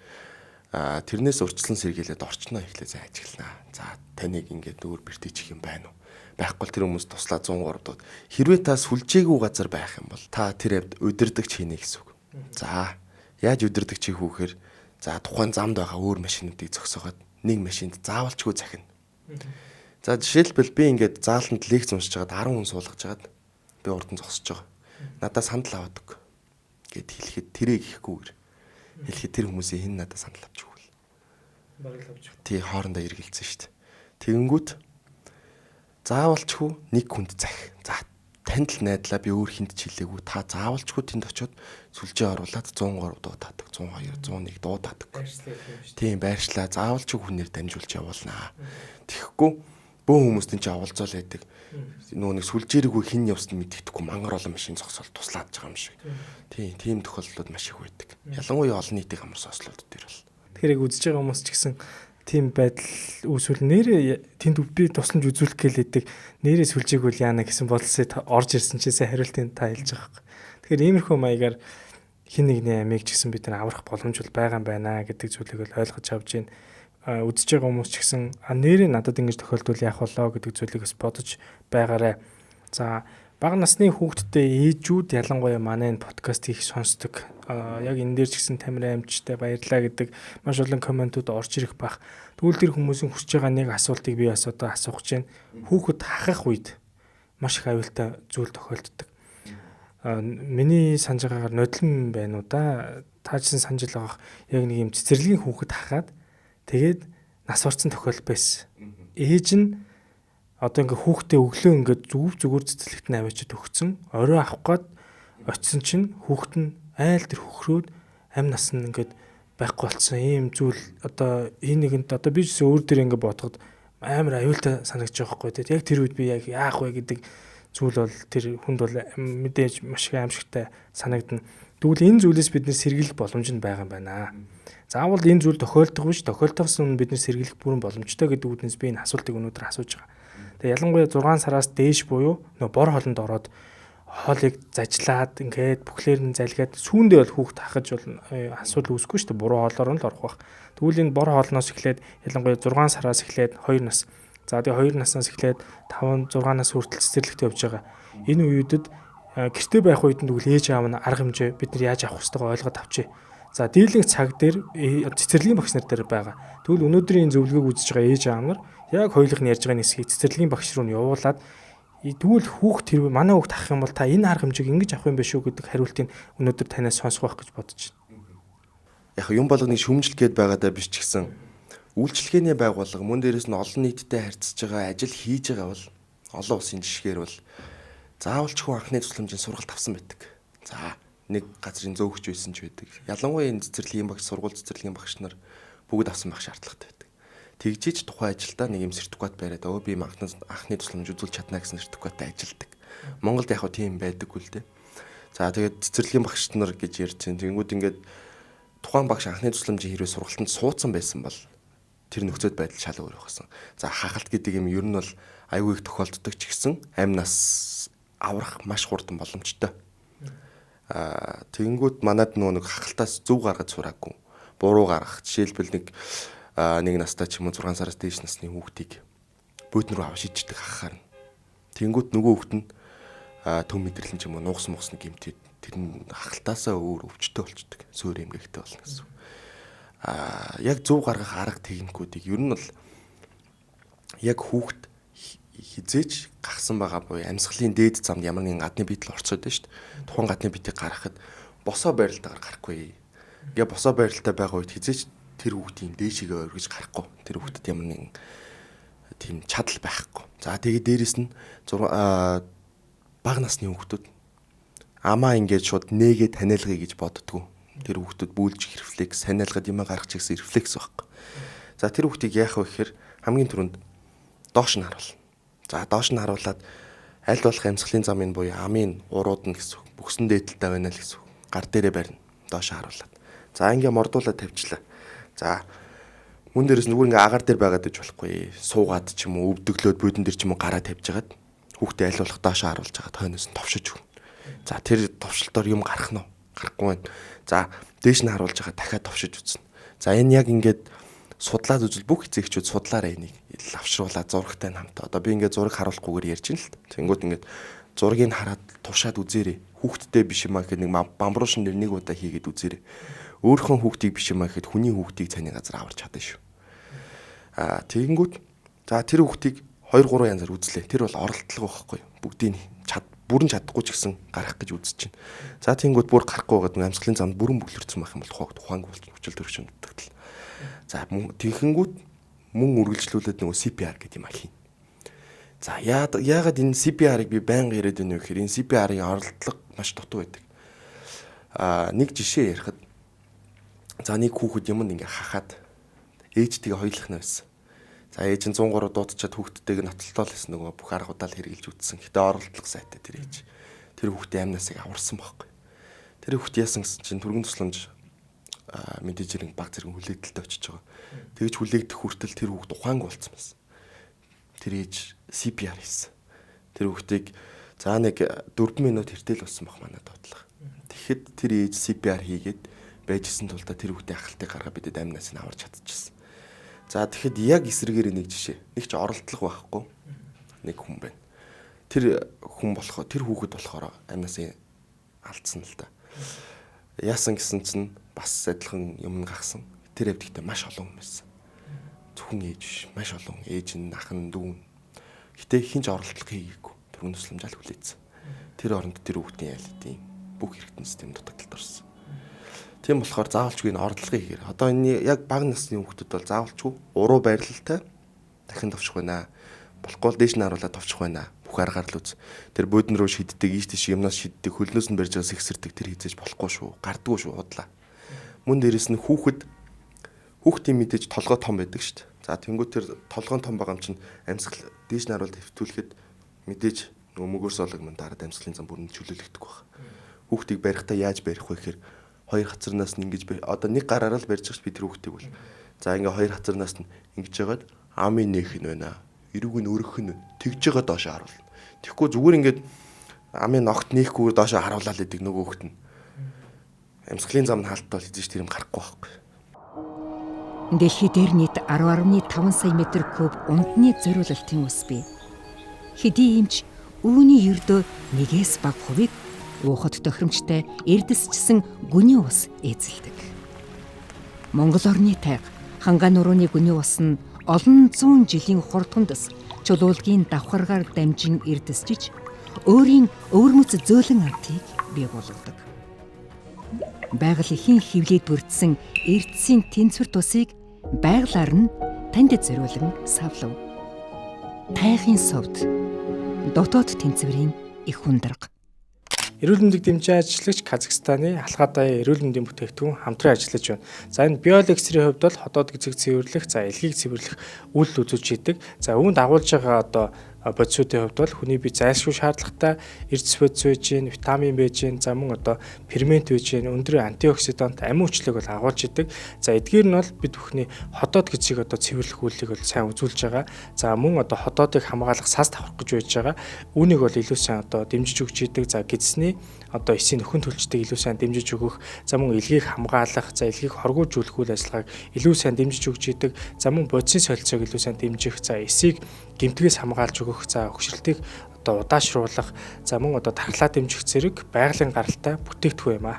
А тэрнээс урьдчилан сэргийлээд орчноо эхлээ за ажигланаа. За таныг ингээд өөр бэртээчих юм байна уу? Байхгүй л тэр хүмүүс туслаа 103 дууд. Хэрвээ та сүлжээгүй газар байх юм бол та тэр хавьд удирдагч хийнэ гэсэн үг. За яаж удирдагч хийх үү гэхээр за тухайн замд байгаа өөр машинуудыг зогсоогоод нэг машинд заавалчгүй захина. За жишээлбэл би ингээд зааланд лекц уншиж байгаад 10 хүн суулгаж байгаад би урд нь зогсож байгаа. Надаа сандал аваад өг гэд хэлэхэд тэрийг хийхгүйгээр хэлэхэд тэр хүмүүсийн хэн надаа сандал авч өгвөл. Тий, хоорондоо эргэлзсэн шүү дээ. Тэгэнгүүт заавалчгүй нэг хүнд захь. За танд л найдлаа, би өөр хүнд ч хэлээгүй. Та заавалчгүй тэнд очиод сүлжээ оруулаад 103 дуудаадаг, 102, 101 дуудаадаг. Тийм, байршлаа. Заавалчгүй хүнээр дамжуулж явуулнаа. Тэгэхгүй бөөн хүмүүс тэнд чи оволцоол байдаг. Нөгөө нэг сүлжээрээгүй хэн явсан мэддэхгүй мангар олон машин зогсоол туслаад байгаа юм шиг. Тийм, тийм тохиолдлууд маш их байдаг. Ялангуяа олон нийтийн хамар сослууд дээр бол. Тэгэхээр яг үзэж байгаа хүмүүс ч гэсэн тийм байдал үүсвэл нэрээ тэнд би тусламж үзүүлэх гээл хэдэг, нэрээ сүлжээг үл яана гэсэн бодлосыг орж ирсэн чинь сая хариултыг та хэлж байгаа хэрэг. Тэгэхээр иймэрхүү маягаар хин нэгний амийг ч гэсэн бид нар аврах боломж бол байгаа юм байна гэдэг зүйлийг бол ойлгож авч байна. Үзэж байгаа хүмүүс ч гэсэн нэрээ надад ингэж тохиолдвол яах болоо гэдэг зүйлийг бас бодож байгаарэ. За, бага насны хүүхдтэй ээжүүд ялангуяа манай энэ подкастыг их сонсдог. Яг энэ дээр ч гэсэн Тамир аймчтай баярлаа гэдэг маш олон комментууд орж ирэх бах. Тэгвэл тэр хүмүүсийн хүсэж байгаа нэг асуултыг би бас одоо асуух гэж байна. Хүүхэд хахах үед маш их аюултай зүйл тохиолддог. Миний санаж байгаагаар нодлон байна уу да. Та ч гэсэн санаж л байгаа. Яг нэг юм цэцэрлэгийн хүүхэд хахаад тэгээд нас орсон тохиолдол байсан. Ээж нь одоо ингээ хүүхдээ өглөө ингээ зүг зүгээр цэцэрлэгт нь аваачид өгцөн. Орой авах гээд очисон чинь хүүхэд нь айл тэр хөхрөөд амь нас нь ингээд байхгүй болсон. Ийм зүйл одоо энэ нэгэнд одоо би ч өөр дээр ингээ бодоход амар аюултай санагдаж байгаа байхгүй тий. Яг тэр үед би яг яах вэ гэдэг зүйл бол тэр хүнд бол мэдээж маш их аимшигтай санагдана. Тэгвэл энэ зүйлээс бид нэр сэргийлэх боломж нь байгаа юм байна. Заавал энэ зүйл тохиолдох биш, тохиолдохоос өмнө бид нэр сэргийлэх бүрэн боломжтой гэдэг үднэс би энэ асуултыг өнөөдөр асууж байгаа. Тэгээ ялангуяа 6 сараас дээш буюу нөө бор хоолнд ороод хоолыг зажлаад ингээд бүхлээр нь залгиад сүүндээ бол хүүхд хахаж бол асуудал үүсэхгүй шүү дээ. Буруу хоолоор нь л орох бах. Тэгвэл энэ бор хоолноос эхлээд ялангуяа 6 сараас эхлээд 2 нас. За тэгээ 2 наснаас эхлээд 5 6 нас хүртэл цэцэрлэгт явж байгаа. Энэ үеүүдэд гэрте байх үед нь тэгвэл ээж аав нь арга хэмжээ бид нар яаж авах ёстойгоо ойлгоод авчээ. За дийлэнх цаг дээр цэцэрлэгийн багш нар дээр байгаа. Тэгвэл өнөөдрийн зөвлөгөөг үзэж байгаа ээж аав нар яг хоёулах нь ярьж байгаа хэсгийг цэцэрлэгийн багш руу нь явуулаад тэгвэл хүүхд хэрвээ манай хүүхд авах юм бол та энэ арга хэмжээг ингэж авах юм биш үү гэдэг хариултыг өнөөдөр танаас сонсох байх гэж бодож байна. Яг юм болгоныг шүмжлэх гээд байгаадаа биш ч гэсэн үйлчлэгээний байгууллага мөн дээрээс нь олон нийттэй харьцаж байгаа ажил хийж байгаа бол олон улсын жишгээр бол заавалчгүй анхны тусламжийн сургалт авсан байдаг. За нэг газрын зөөгч байсан ч байдаг. Ялангуяа энэ цэцэрлэгийн багш, сургууль цэцэрлэгийн багш нар бүгд авсан байх шаардлагатай байдаг. Тэгжиж тухайн ажилдаа нэг юм сертификат бариад өө би анхны тусламж үзүүлж чадна гэсэн сертификаттай ажилдаг. Монголд яг хөө тийм байдаггүй л дээ. За тэгээд цэцэрлэгийн багш нар гэж ярьж байна. Тэнгүүд ингээд тухайн багш анхны тусламжийн хэрвээ сургалтанд суудсан байсан бол тэр нөхцөл байдал шал өөр байсан. За хахалт гэдэг юм ер нь бол аюу их тохиолддог ч гэсэн амь нас аврах маш хурдан боломжтой. Тэгэнгүүт манад нөгөө нэг хахалтаас зөв гаргаж сураагүй. Буруу гаргах. Жишээлбэл нэг нэг настай ч юм уу 6 сараас дээш насны хүүхдийг бөтөн рүү авч шиддэг хахаар нь. Тэгэнгүүт нөгөө хүүхд нь төв мэдрэлэн ч юм уу нуугсан мугсан гэмтээд тэр нь хахалтаасаа өөр өвчтөй болчдөг. Суур эмгэгтэй болно гэсэн. Яг зөв гаргах арга техникүүдийг ер нь бол яг хүүхд хизээч гахсан байгаа буюу амьсгалын дээд замд ямар нэгэн гадны битэл орцоод байна шүү дээ. Тухайн гадны битийг гаргахад босоо байралтайгаар гарахгүй. Ингээ босоо байралтай байгаа үед хизээч тэр хүүхдийн дээшээгээ оргиж гарахгүй. Тэр хүүхдэд ямар нэгэн тийм чадал байхгүй. За тэгээд дээрэс нь бага насны хүүхдүүд амаа ингээд шууд нээгээ таниалгая гэж боддгоо. Тэр хүүхдүүд бүүлжих рефлекс, таниалгад юмаа гаргах гэсэн рефлекс байхгүй. За тэр хүүхдийг яах вэ гэхээр хамгийн түрүүнд доош нь харуул. За доош нь харуулад аль болох амьсгалын замын буюу амын урууд нь гэсэн үг. Бүхсэн дээдэлтэй байна л гэсэн үг. Гар дээрээ барина. Доош харуулад. За ингээ мордуулаад тавьчлаа. За мөн дээрээс нүгэр ингээ агаар дээр байгаад иж болохгүй. Суугаад ч юм уу өвдөглөөд буудан дээр ч юм уу гараа тавьж хагаад хүүхдээ аль болох доош харуулж хагаад хойноос нь товшиж өгнө. За тэр товшилтоор юм гарах нь уу? Гарахгүй байна. За дээш нь харуулж хагаад дахиад товшиж үзнэ. За энэ яг ингээд судлаад үзвэл бүх эцэгчүүд судлаарай энийг лавшруулаад зурагтай хамт. Одоо би ингээд зураг харуулахгүйгээр ярьж байна л. Тэнгүүд ингээд зургийг хараад туршаад үзээрэй. Хүүхдтэй биш юм а гэхэд нэг бамбруушин дээр нэг удаа хийгээд үзээрэй. Өөрийнхөө хүүхдийг биш юм а гэхэд хүний хүүхдийг цааны газар аварч чадна шүү. Тэгэнгүүт за тэр хүүхдийг 2 3 янзаар үзлээ. Тэр бол оролдлого байхгүй. Бүгдийг Бүрэн чадахгүй ч гэсэн гарах гэж үзэж чинь. За тэгэнгүүт бүр гарахгүй байгаад амьсгалын замд бүрэн бөглөрсөн байх юм бол тухайд ухаангүй болж хүчил төрөгч дутагдал. За тэгэхэнгүүт мөн үргэлжлүүлээд нөгөө CPR гэдэг юм хийн. За яагаад энэ CPR-ыг би байнга яриад байна вэ гэхээр энэ CPR-ын оролдлого маш дутуу байдаг. Нэг жишээ ярихад за нэг хүүхэд юмд ингээ хахаад ээжтэйгээ хоёулах нь байсан. За ээж нь 103 дуудчаад хүүхдтэйг нь нотлолтоол гэсэн нөгөө бүх аргуудаа л хэрэгжилж үзсэн. Гэтэ оролдлого сайтай тэр ээж. Тэр хүүхдийн амнасыг аварсан байхгүй. Тэр хүүхд яасан гэсэн чинь түргэн тусламж мэдээж хэрэг баг зэрэг хүлээгдэлтэй очиж байгаа. Тэгж хүлээгдэх хүртэл тэр хүүхд ухаангүй болсон байсан. Тэр ээж CPR хийсэн. Тэр хүүхдийг за нэг 4 минут хэртэл болсон баг манай дуудлага. Тэгэхэд тэр ээж CPR хийгээд байжсэн тулдаа тэр хүүхдийн ахалтыг гаргаа бидэд амнаас нь аварч чадчихсан. За тэгэхэд яг эсрэгээр нэг жишээ. Нэг ч оролдлого байхгүй нэг хүн байна. Тэр хүн болохоор тэр хүүхэд болохоор амнаас алдсан л да. Яасан гэсэн чинь бас адилхан юм гахсан. Тэр хэвдэгтээ маш олон хүн байсан. Зөвхөн ээж биш, маш олон ээж нь, ах нь, дүү нь. Гэтэ хин ч оролдлого хийгээгүй. Түргэн тусламжаал хүлээсэн. Тэр оронд тэр хүүхдийн айл хэдийн бүх хэрэгтэн систем дутагдалд орсон. Тийм болохоор заавалчгүй энэ оролдлогыг хийгэр. Одоо энэ яг бага насны хүүхдүүд бол заавалчгүй уруу байрлалтай дахин товчих байна. Болохгүй бол дээш нь харуулаад товчих байна. Бүх аргаар л үз. Тэр буудан руу шиддэг, ийш тийш юмнаас шиддэг, хөлнөөс нь барьж байгаа сэгсэрдэг тэр хизээж болохгүй шүү. Гардггүй шүү, худлаа. Мөн дээрэс нь хүүхдийн мэдээж толгой том байдаг шүү дээ. За тэнгуү тэр толгойн том байгаа юм чинь амьсгал дээш нь харуулад хэвтүүлэхэд мэдээж нөгөө мөгөөр солог мөн дараад амьсгалын зам бүрэн чөлөөлөгдөх байх. Хүүхдийг барихтаа яаж барих вэ гэхээр хоёр хацарнаас нь ингэж одоо нэг гараараа л барьж байгаа ш би тэр хүүхдийг бол. За ингээ хоёр хацарнаас нь ингэж жагаад амын нээх нь байна. Эрүүг нь өргөх нь тэгж байгаа доошоо харуулна. Тэгэхгүй зүгээр ингээд амын ногт нээхгүйгээр доошоо харуулаад идэг нөгөө хүүхд нь. Амьсгалын зам нь хаалттай бол хэзээ ч тэр юм гарахгүй байхгүй. Дэлхий дээр нийт 10.5 сая метр куб ундны зориулалтын ус бий. Хэдий ийм ч үүний ердөө нэгээс бага хувийг уухад тохиромжтой эрдэсчсэн гүний ус эзэлдэг. Монгол орны тайга Хангай нурууны гүний ус нь олон зуун жилийн хурдгондос чулуулгийн давхаргаар дамжин эрдэсчиж өөрийн өвөрмөц зөөлөн амтыг бий болгодог. Байгаль эхийн хөвлөд бүрдсэн эрдэсийн тэнцвэр тусыг байгалаар нь танд зориулан савлав. Тайхын совд дотоод тэнцвэрийн их хүндрэг. Эрүүл мэндийг дэмжин ажиллагч Казахстаны Алхадая эрүүл мэндийн бүтээгдэхүүн хамтран ажиллаж байна. За энэ биоэликсрийн хувьд бол ходоод гэзэг цэвэрлэх, за элгийг цэвэрлэх үйлдэл үзүүлж идэг. За үүнд агуулж байгаа одоо бодисуудын хувьд бол хүний бие зайлшгүй шаардлагатай эрдэс бодис байж гин, витамин байж гин, за мөн одоо фермент байж гин, өндөр антиоксидант, амин хүчлэг бол агуулж идэг. За эдгээр нь бол бид бүхний ходоод гэзийг одоо цэвэрлэх үйлдэлийг бол сайн үзүүлж байгаа. За мөн одоо ходоодыг хамгаалах сас давхрах гэж байж байгаа. Үүнийг бол илүү сайн одоо дэмжиж өгч идэг. За гэзсний одоо эсийн нөхөн төлжтийг илүү сайн дэмжиж өгөх, за мөн элгийг хамгаалах, за элгийг хоргоожүүлэх үйл ажиллагааг илүү сайн дэмжиж өгч идэг. За мөн бодисын солилцоог илүү сайн дэмжих, за эсийг гэмтгээс хамгаалж өгөх, за хөгшрөлтийг одоо удаашруулах, за мөн одоо тархлаа дэмжих зэрэг байгалийн гаралтай бүтээгдэхүүн юм аа.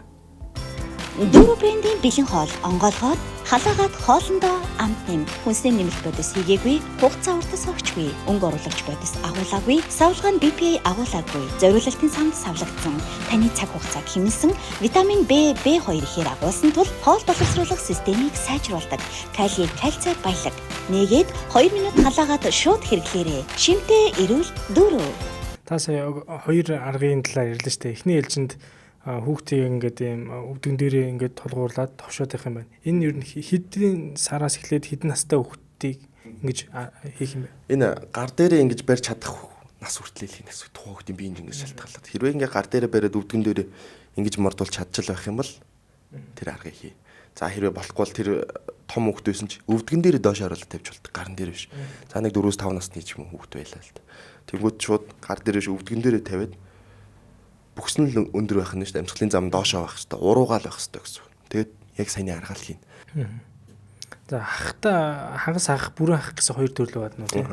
Дөрөв брендийн бэлэн хоол онгойлгоод халаагаад хоолндоо амт нэм. Хүнсний нэмэлт бодис хийгээгүй, хугацаа уртас огчгүй, өнгө оруулагч бодис агуулаагүй, савлгаа нь BPA агуулаагүй, зориулалтын санд савлагдсан, таны цаг хугацааг хэмнэсэн витамин B, B2 ихээр агуулсан тул хоол боловсруулах системийг сайжруулдаг. Кали, кальций баялаг. Нээгээд 2 минут халаагаад шууд хэрэглээрэй. Шимтээ эрүүл дөрөв. Та сая хоёр аргын талаар ярьлаа шүү дээ. Эхний ээлжинд хүүхдийг ингээд ийм өвдгөн дээрээ ингээд тулгуурлаад товшоод явах юм байна. Энэ ер нь хэдэн сараас эхлээд хэдэн настай хүүхдийг ингэж хийх юм бэ? Энэ гар дээрээ ингэж барьж чадах нас хүртэл хийх гэсэн тухайн хүүхдийн биеийн ингэж шалтгаалаад. Хэрвээ ингээд гар дээрээ бариад өвдгөн дээрээ ингэж мордуулж чадчих байх юм бол тэр аргыг хий. За хэрвээ болохгүй бол тэр том хүүхд байсан ч өвдгөн дээрээ доош харуулаад тавьж болдог. Гарн дээр биш. За нэг 4-5 насны ч юм уу хүүхд байлаа л да. Тэнгүүд шууд гар дээр биш өвдгөн дээрээ тавиад бүхсэн л өндөр байх нь шүү дээ. Амьсгалын зам доошоо байх хэрэгтэй. Уруугаал байх хэрэгтэй гэсэн. Тэгээд яг саяны аргаал хийн. За хахта хагас хах, бүрэн хах гэсэн хоёр төрөл байна уу тий.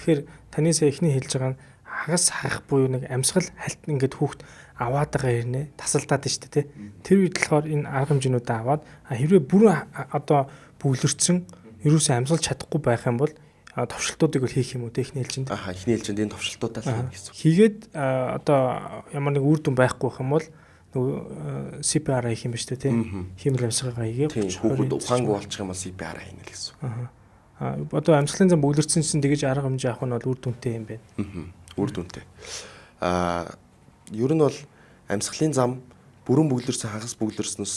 Тэгэхээр таны сая эхний хэлж байгаа нь хагас хах буюу нэг амьсгал хальт ингээд хүүхд аваад байгаа хэрнээ тасалдаад нь шүү дээ тий. Тэр үед болохоор энэ арга хэмжээнүүдээ аваад хэрвээ бүрэн одоо бүглэрсэн ерөөсөө амьсгалж чадахгүй байх юм бол товшилтуудыг бол хийх юм уу те эхний ээлжинд. Аха, эхний ээлжинд энэ товшилтуудаа л хийнэ гэсэн. Хийгээд одоо ямар нэг үр дүн байхгүй байх юм бол нөгөө CPR хийх юм ба шүү дээ те. Хиймэл амьсгалгаа хийгээ. Хүүхэд ухаангүй болчих юм бол CPR хийнэ л гэсэн. Аха. Одоо амьсгалын зам бөглөрсөн чинь тэгэж арга хэмжээ авах нь бол үр дүнтэй юм байна. Үр дүнтэй. Ер нь бол амьсгалын зам бүрэн бөглөрсөн, хагас бөглөрснөөс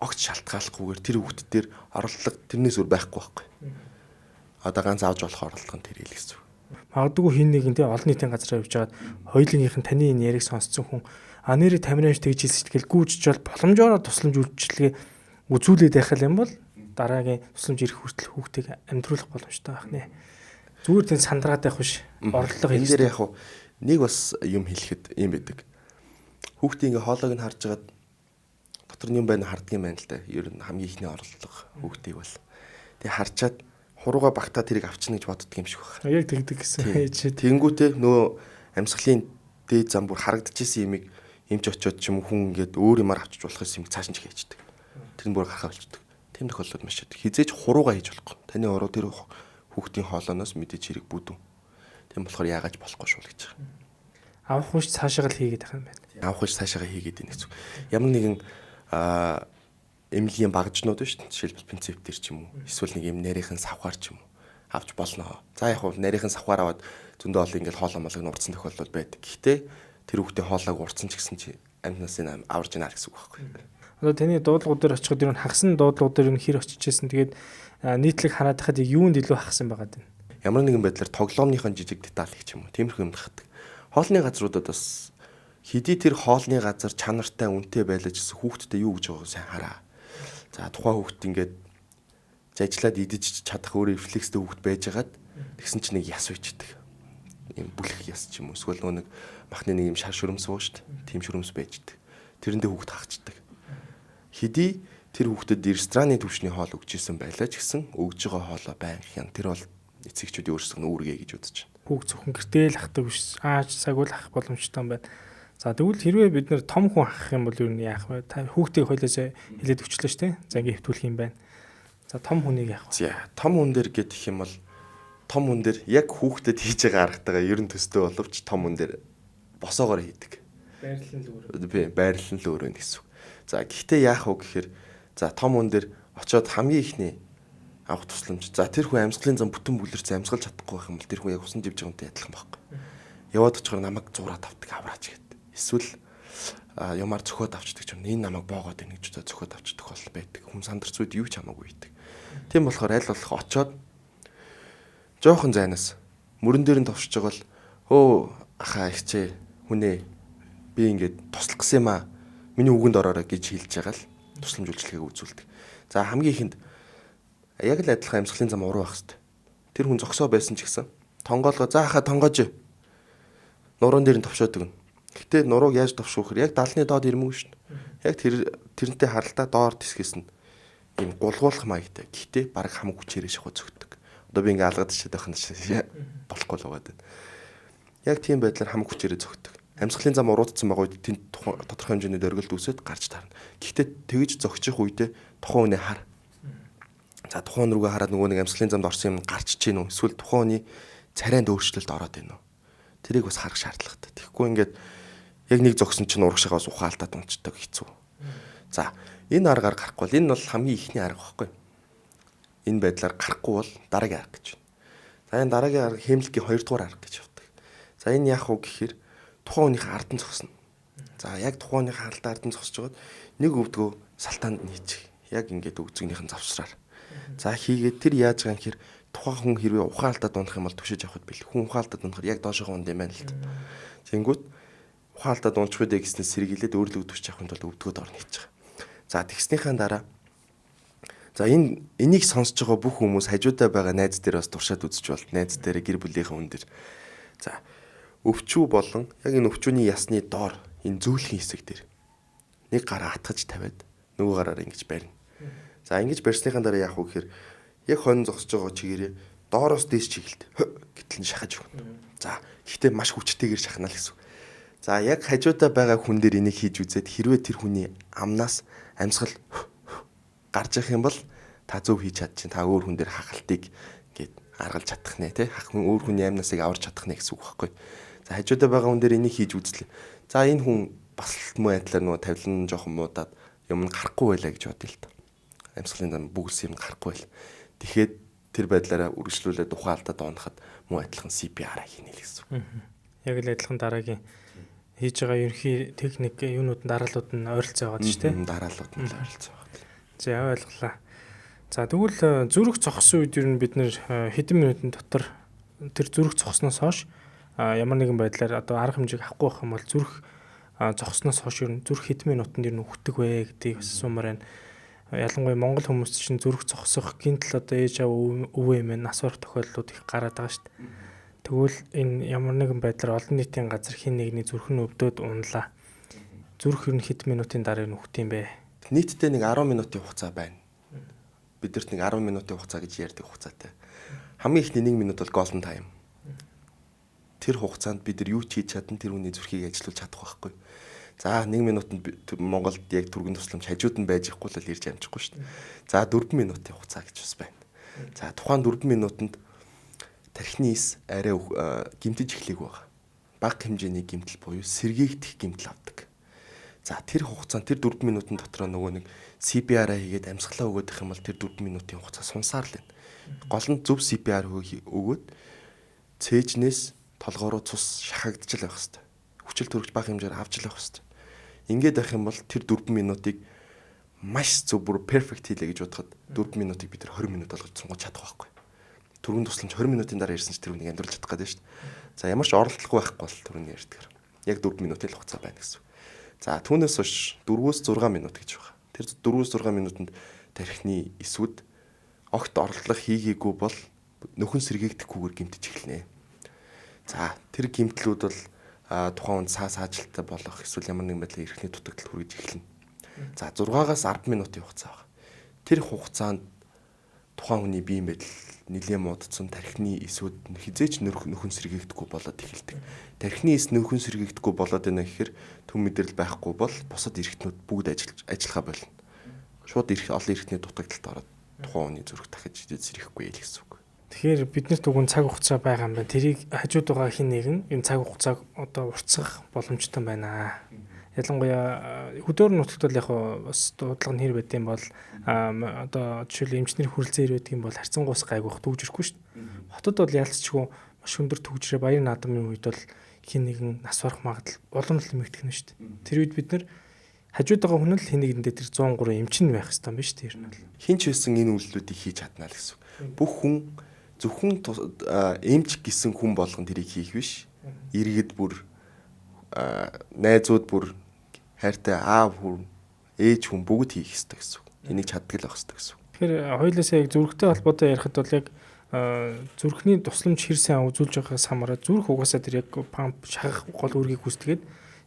огт шалтгааллахгүйгээр тэр хүүхд дээр орлого тэрнээс өөр байхгүй байхгүй. Одоо ганц авч болох орлого нь тэр л гэсэн. Магадгүй хин нэгэн те олон нийтийн газараа явж байгаад хоёулынгийнх нь таны энэ яриг сонсцсон хүн а нэрээ тамирын тэгж хэлсэн тэгэл гүйжж бол боломжоор тусламж үйлчилгээ үзүүлээд байх юм бол дараагийн тусламж ирэх хүртэл хүүхдийг амьдруулах боломжтой байх нэ. Зүгээр тийм сандраад байх биш. Орлого энэ дээр яг нэг бас юм хэлэхэд юм байдаг. Хүүхдийн ингээ хоолойг нь харж байгаад дотор нь юм байна харддаг юм байна л да. Ер нь хамгийн ихний орлого хүүхдийг бол. Тэгээ харчаад хурууга багтаа тэрийг авчна гэж боддөг юм шиг байна. Яг тэгдэг гэсэн. Тэнгүүтээ нөгөө амьсгалын дээд зам бүр харагдчихсэн имийг эмч очиод ч юм хүн ингээд өөр юмар авчиж болох юм цааш нь хийждэг. Тэр нь бүр гарахаа болчдөг. Тийм тохиолдол маш их. Хизээж хурууга хийж болохгүй. Таны уруу тэр хүүхдийн хоолооноос мэдээж хэрэг бүдүүн. Тийм болохоор яагаад болохгүй шүү л гэж байгаа. Авах хүч цаашаа л хийгээд байх юм байна. Авах хүч цаашаа хийгээд байна гэсэн. Ямар нэгэн эмнэлгийн багжнууд байна шүү дээ. Жишээлбэл принцип дээр ч юм уу. Эсвэл нэг юм нарийнхан савхаар ч юм уу авч болно. За яг хуу нарийнхан савхаар аваад зөндөө олон ингээл хоолоо молог нь урдсан тохиолдол байдаг. Гэхдээ тэр хүүхдээ хоолойг урдсан ч гэсэн чи амьтнаас нь аварж ийна гэсэн үг байхгүй. Одоо таны дуудлагууд дээр очиход ер нь хагасан дуудлагууд дээр нь хэр очиж ирсэн. Тэгээд нийтлэг хараад хахад юунд илүү хагасан байгаад байна? Ямар нэгэн байдлаар тоглоомныхон жижиг деталь гэх юм уу. Тиймэрхүү юм хахдаг. Хоолны газруудад бас хэдий тэр хоолны газар чанартай үнэтэй байлаа ч гэсэн хүүхдтэй юу гэж байгааг сайн хараа. За тухайн хүүхд ингээд жажлаад идэж чадах өөрөө рефлекстэй хүүхд байжгаад тэгсэн чинь нэг яс үйчдэг. Ийм бүлэх яс ч юм уу. Эсвэл нөгөө нэг махны нэг юм шар шүрмс уу шүү дээ. Тийм шүрмс байждаг. Тэрэндээ хүүхд хахчдаг. Хэдий тэр хүүхдэд рестораны түвшний хоол өгч исэн байлаа ч гэсэн өгж байгаа хоолоо байнга хян. Тэр бол эцэгчүүдийн өөрсдөх нь үүргээ гэж үзэж байна. Хүүхд зөвхөн гэртээ л ахдаг биш. Ааж сагвал ах боломжтой юм байна. За тэгвэл хэрвээ бид нэр том хүн ахах юм бол юу яах вэ? Та хүүхдийг хойлоос хэлээд өчлөө шүү дээ. За ингээ хэвтүүлэх юм байна. За том хүнийг яах вэ? За том хүн дээр гэх юм бол том хүн дээр яг хүүхдэд хийж байгаа аргатайгаа ер нь төстэй боловч том хүн дээр босоогоор хийдэг. Байрлал нь л өөр. Би байрлал нь л өөр байна гэсэн үг. За гэхдээ яах вэ гэхээр за том хүн дээр очиод хамгийн ихний авах тусламж. За тэр хүн амьсгалын зам бүтэн бүлэрч амьсгалж чадахгүй байх юм бол тэр хүн яг усан живж байгаа хүнтэй адилхан байхгүй. Яваад очихоор намайг зураад авдаг авраач гэдэг. Эсвэл юмар цохиод авчдаг ч юм. Энэ намайг боогоод байна гэж бодоод цохиод авчдаг бол байдаг. Хүн сандарч үед юу ч хамаагүй хийдэг. Тийм болохоор аль болох очиод жоохон зайнаас мөрөн дээр нь товшиж байгаа бол өө ахаа ихчээ хүнээ би ингээд туслах гэсэн юм аа. Миний үгэнд ороорой гэж хэлж байгаа л тусламж үйлчилгээг үзүүлдэг. За хамгийн ихэнд яг л адилхан амьсгалын зам уруу байх хэвээр. Тэр хүн зогсоо байсан ч гэсэн тонгоолгоо за хаа тонгоож нуруун дээр нь товшоод өгнө. Гэтэ нурууг яаж товших вэ гэхээр яг далны доод ирмэг шүү дээ. Яг тэрнтэй харалтаа доор тисгээс нь ийм гулгуулах маягтай. Гэхдээ баг хамаг хүчээрээ шахуу зөгтдөг. Одоо би ингээ алгадчихад байх нь болохгүй л байгаа даа. Яг тийм байдлаар хамаг хүчээрээ зөгтдөг. Амьсгалын зам уруудсан байгаа үед тэнд тодорхой хэмжээний дөргөлд үүсээд гарч таарна. Гэхдээ тэгж зогчих үедээ тухайн хүнээ хар. За тухайн хүн рүүгээ хараад нөгөө нэг амьсгалын замд орсон юм гарч чинь үү? Эсвэл тухайн хүний царайнд өөрчлөлт ороод байна уу? Тэрийг бас харах шаардлагатай. Тэгэхгүй ингээд яг нэг зогсон чинь урагшаагаас ухаалтаад унцдаг хэцүү. За энэ аргаар гарахгүй бол энэ бол хамгийн ихний арга байхгүй. Энэ байдлаар гарахгүй бол дараагийн арга гэж байна. За энэ дараагийн арга хэмнэлтийн 2 дугаар арга гэж явдаг. За энэ яах вэ гэхээр тухайн хүнийхээ ард нь зогсно. За яг тухайн хүнийхээ ард нь зогсож байгаад нэг өвдгөө салтаанд нь хийчих. Яг ингээд өвзгнийхэн завсраар. За хийгээд тэр яаж байгаа юм гэхээр тухайн хүн хэрвээ ухаалтад унах юм бол түшиж авахд бэл. Хүн ухаалтад унахаар яг доошоогоо унд юм байна л да. Тэнгүүт ухаалтад унчих үдэ гэснээс сэргийлээд өөрлөгөө түшиж авахын тулд өвдгөө доор нь хийчих. За тэгснийхээ дараа за энийг сонсож байгаа бүх хүмүүс хажуудаа байгаа найз дээр бас туршаад үзэж бол найз дээр гэр бүлийнхээ хүн дээр за өвчүү болон яг энэ өвчүүний ясны доор энэ зөөлхөн хэсэг дээр нэг гараа атгаж тавиад нөгөө гараар ингэж барина. За ингэж барьсныхаа дараа яах вэ гэхээр яг хонь зогсож байгаа чигээрээ доороос дээш чиглэлд гэтэл нь шахаж өгнө. За гэхдээ маш хүчтэйгээр шахна л гэсэн. За яг хажуудаа байгаа хүн дээр энийг хийж үзээд хэрвээ тэр хүний амнаас амьсгал гарч явах юм бол та зөв хийж чадчихин. Та өөр хүн дээр хахалтыг ингээд Аргалж чадах нэ тий. Хах хүн өөр хүний амь насыг аварч чадах нэ гэсэн үг байхгүй. За хажуудаа байгаа хүн дээр энийг хийж үзлээ. За энэ хүн бас л муу байдлаар нөгөө тавилан жоохон муудаад юм гарахгүй байлаа гэж бодъё л та. Амьсгалын зам бүгэлсэн юм гарахгүй байл. Тэгэхээр тэр байдлаараа үргэлжлүүлээд ухаан алдаад унахад муу адилхан CPR хийнэ л гэсэн үг. Яг л адилхан дараагийн хийж байгаа ерөнхий техник юунууд нь дараалууд нь ойролцоо байгаа шүү дээ. Дараалууд нь ойролцоо байгаа. За ойлголаа. За тэгвэл зүрх зогссон үед ер нь бид нэр хэдэн минутын дотор тэр зүрх зогсноос хойш ямар нэгэн байдлаар одоо арга хэмжээг авахгүй байх юм бол зүрх зогсноос хойш ер нь зүрх хэдэн минутанд ер нь үхдэг вэ гэдгийг бас асуумаар байна. Ялангуяа монгол хүмүүс чинь зүрх зогсох гинтл одоо ээж аав өвөө эмээ нас барах тохиолдлууд их гараад байгаа шүү дээ. Тэгвэл энэ ямар нэгэн байдлаар олон нийтийн газар хин нэгний зүрх нь өвдөд унлаа. Зүрх ер нь хэд минутын дараа нь үхдэг юм бэ? Нийтдээ нэг 10 минутын хугацаа байна. Бидэрт нэг 10 минутын хугацаа гэж ярьдаг хугацаатай. Хамгийн ихний 1 минут бол golden time. Тэр хугацаанд бид нар юу ч хийж чадна, тэр хүний зүрхийг ажилуулж чадах байхгүй. За 1 минутанд Монголд яг түргэн тусламж хажууд нь байж ихгүй л ирж амжихгүй шүү дээ. За 4 минутын хугацаа гэж бас байна. За тухайн 4 минутанд тархины эс арай гимтэж эхлэегүй байгаа. Бага хэмжээний гимтэл буюу сэргээгдэх гимтэл авдаг. За тэр хугацаанд тэр 4 минутын дотор нөгөө нэг CPR-а хийгээд амьсгалаа өгөөд их юм бол тэр 4 минутын хугацаа сунсаар л байна. Гол нь зөв CPR өгөөд цээжнээс толгоо руу цус шахагдчих л байх хэвээр. Хүчил төрөгч бага хэмжээгээр авч л байх хэвээр. Ингээд байх юм бол тэр 4 минутыг маш зөв бүр перфект хийлээ гэж бодоход 4 минутыг бид тэр 20 минут болгож сунгаж чадах байхгүй. Түргэн тусламж 20 минутын дараа ирсэн ч тэр хүнийг амьдруулж чадах гэдэг шүү дээ. За ямар ч оролдлого байхгүй бол түрүүний ярьдгаар. Яг 4 минутын л хугацаа байна гэсэн. За түүнээс хойш 4-6 минут гэж байна. Тэр 4-6 минутанд тархины эсвэд огт оролдлого хийгээгүй бол нөхөн сэргээгдэхгүйгээр гимтэж эхэлнэ. За тэр гимтлүүд бол тухайн хүнд саа саажилттай болох эсвэл ямар нэгэн байдлаар эрхний дутагдал хүргэж эхэлнэ. За 6-аас 10 минутын хугацаа байна. Тэр хугацаанд тухайн хүний биеийн байдал нэлээд муудсан, тархины эсүүд хизээч нөхөн сэргээгдэхгүй болоод эхэлдэг. Тархины эс нөхөн сэргээгдэхгүй болоод байна гэхээр төв мэдрэл байхгүй бол бусад эрхтнүүд бүгд ажиллахаа болно. Шууд олон эрхтний дутагдалд ороод тухайн хүний зүрх дахиж сэрэхгүй л гэсэн үг. Тэгэхээр биднэрт уг нь цаг хугацаа байгаа юм байна. Тэрийг хажууд байгаа хин нэгэн энэ цаг хугацааг одоо уртсах боломжтой байна. Ялангуяа хөдөөр нутагт бол яг бас дуудлага нь хэр байд юм бол одоо жишээл эмчнэр хүрэлцэн ир байдаг юм бол харьцангуйс гайгүй төгжирэхгүй шүү дээ. Хотод бол ялцчгүй маш өндөр түгжрээ баяр наадмын үед бол хин нэгэн нас барах магадлал улам л нэмэгдэх нь шүү дээ. Тэр үед бид нар хажууд байгаа хүн л хин нэгэндээ тэр 103 эмчин байх хэрэгтэй юм байна шүү дээ. Ер нь бол хин ч байсан энэ үйлдэлүүдийг хийж чадна л гэсэн. Бүх хүн зөвхөн эмч гэсэн хүн болгон тэрийг хийх биш. Иргэд бүр найзууд бүр хайртай аав хүн, ээж хүн бүгд хийх ёстой гэсэн үг. Энийг чаддаг л байх ёстой гэсэн үг. Тэгэхээр хоёулаасаа яг зүрхтэй холбоотой ярихад бол яг зүрхний тусламж хэр сайн үзүүлж байгаагаас хамаарат зүрх угаасаа тэр яг памп шахах гол үүргийг гүйцэтгээд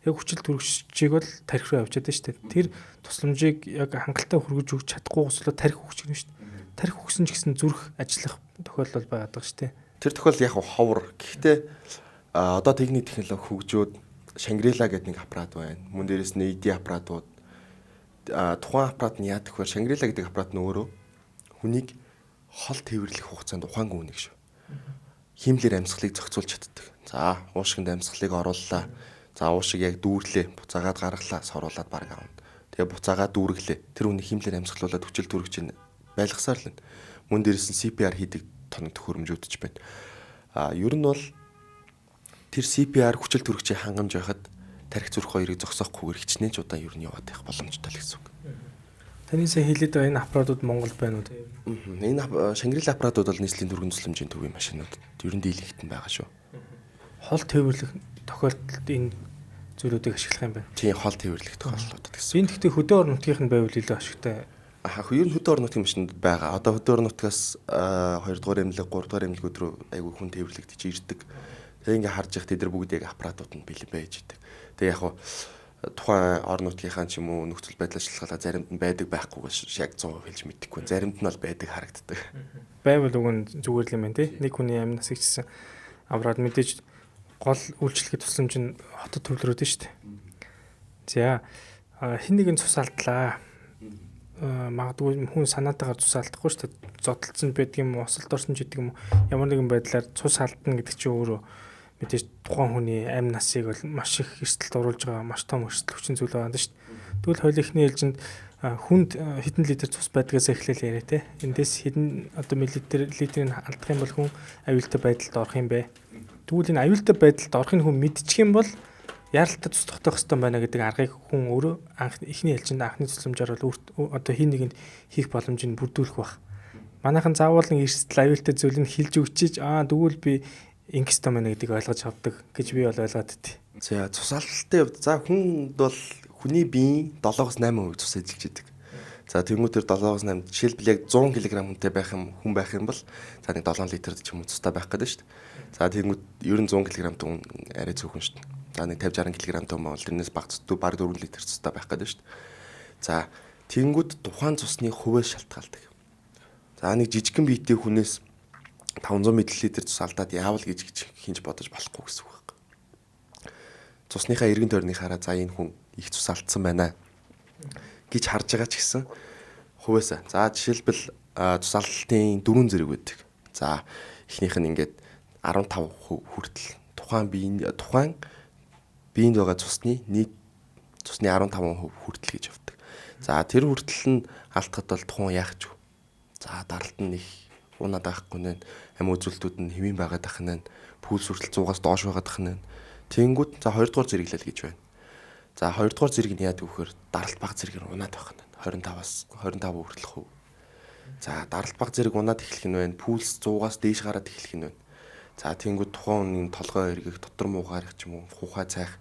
яг хүчил төрөгчийг бол тархи руу авчиад байна шүү дээ. Тэр тусламжийг яг хангалттай хүргэж өгч чадахгүй гослоо тархи өгч гэнэ шүү дээ. Тархи өгсөн ч гэсэн зүрх ажиллах тохиолдол байгаад байгаа шүү дээ. Тэр тохиолдол яг ховор. Гэхдээ одоо техник технологи хөгжөөд Шангрила гэдэг нэг аппарат байна. Мөн дээрээс нь AD аппаратууд тухайн аппарат нь яадаг вэ? Шангрила гэдэг аппарат нь өөрөө хүнийг хол тээвэрлэх хугацаанд ухаангүй хүнийг шүү. Хиймлэр амьсгалыг зохицуулж чаддаг. За, уушгинд амьсгалыг орууллаа. За, уушиг яг дүүрлээ, буцаагаад гаргалаа, соруулаад баг авна. Тэгээ буцаагаад дүүргэлээ. Тэр хүний хиймлэр амьсгалуулаад хүчил төрөгч нь байлгасаар л байна. Мөн дээрээс нь CPR хийдэг тоног төхөөрөмжүүд ч байна. Ер нь бол тэр CPR хүчил төрөгчийн хангамж байхад тархи зүрх хоёрыг зогсоохгүйгээр хичнээн ч удаан ер нь яваад байх боломжтой л гэсэн үг. Таны сая хэлээд байгаа энэ аппаратууд Монголд байна уу те? Энэ Шангрила аппаратууд бол нийслэлийн түргэн тусламжийн төвийн машинууд ер нь дийлэнхтэн байгаа шүү. Хол тээвэрлэх тохиолдолд энэ зүйлүүдийг ашиглах юм байна. Тийм, хол тээвэрлэх тохиолдлуудад гэсэн. Энэ гэхдээ хөдөө орон нутгийнх нь байвал илүү ашигтай. Ер нь хөдөө орон нутгийн машинд байгаа. Одоо хөдөө орон нутгаас 2 дугаар эмнэлэг, 3 дугаар эмнэлгүүд рүү айгүй хүн тээвэрлэгдэж ирдэг. Тэгээ ингээ харж явах тэд нар бүгд яг аппаратууд нь бэлэн байж идэг. Тэгээ яг хуу тухайн орон нутгийнхаа ч юм уу нөхцөл байдлаа шалгалаа заримд нь байдаг байхгүйг яг 100% хэлж мэдэхгүй. Заримд нь бол байдаг харагддаг. Байвал уг нь зүгээр л юм байна тий. Нэг хүний амь насыг чсэн авраад мэдээж гол үйлчлэхэд тусламж нь хотод төвлөрөөд нь шүү дээ. За хин нэгэн цус алдлаа. Магадгүй хүн санаатаагаар цус алдахгүй шүү дээ. Зодолцсон байдаг юм уу, осолд орсон ч гэдэг юм уу. Ямар нэгэн байдлаар цус алдна гэдэг чинь өөрөө мэдээж тухайн хүний амь насыг бол маш их эрсдэлд оруулж байгаа маш том эрсдэл хүчин зүйл байгаа юм шүү дээ. Тэгвэл хоёул эхний ээлжинд хүнд хэдэн литр цус байдгаас эхлээл яриа те. Эндээс хэдэн одоо миллилитр литрийг алдах юм бол хүн аюултай байдалд орох юм бэ? Тэгвэл энэ аюултай байдалд орохын хүн мэдчих юм бол яаралтай цус тогтоох хэрэгтэй байна гэдэг аргыг хүн өөрөө анх эхний ээлжинд анхны тусламжаар бол одоо хин нэгэнд хийх боломжийг бүрдүүлэх байх. Манайхан заавал нэг эрсдэл аюултай зүйлийг хилж өгчиж аа тэгвэл би ингэх ёстой байна гэдгийг ойлгож авдаг гэж би бол ойлгоод тээ. За цус алдалтын хувьд за хүнд бол хүний биеийн 7-8% цус эзэлж идэг. За тэнгуү тэр 7-8 жишээлбэл яг 100 кг хүнтэй байх юм хүн байх юм бол за нэг 7 литр ч юм уу цустай байх гэдэг шүү дээ. За тэнгуү ер нь 100 кг хүн арай цөөхөн шүү дээ. За нэг 50 60 кг хүн бол тэрнээс бага цустай бараг 4 литр цустай байх гэдэг шүү дээ. За тэнгуүд тухайн цусны хувиас шалтгаалдаг. За нэг жижигхэн биетэй хүнээс 500 мл цус алдаад яавал гэж хинж бодож болохгүй гэсэн үг байна. Цусныхаа эргэн тойрныг хараа за энэ хүн их цус алдсан байна гэж харж байгаа ч гэсэн хувиасаа. За жишээлбэл цус алдалтын 4 зэрэг байдаг. За эхнийх нь ингээд 15% хүртэл тухайн биеинд байгаа цусны нийт цусны 15% хүртэл гэж явдаг. За тэр хүртэл нь алдахад бол тухайн яах ч вэ? За даралт нь их унаад байхгүй нэ, амь үзүүлэлтүүд нь хэвийн байгаад ах нэ, пульс хүртэл 100-аас доош байгаад ах нэ. Тэнгүүд за 2 дугаар зэрэглэл гэж байна. За 2 дугаар зэрэг нь яадаг вэхээр даралт баг зэрэгээр унаад байх нь 25-аас 25 хүртэл хувь. За даралт баг зэрэг унаад эхлэх нь байна. Пульс 100-аас дээш гараад эхлэх нь байна. За тэнгүүд тухайн хүний толгой эргэх, дотор муугаарах ч юм уу, хухай цайх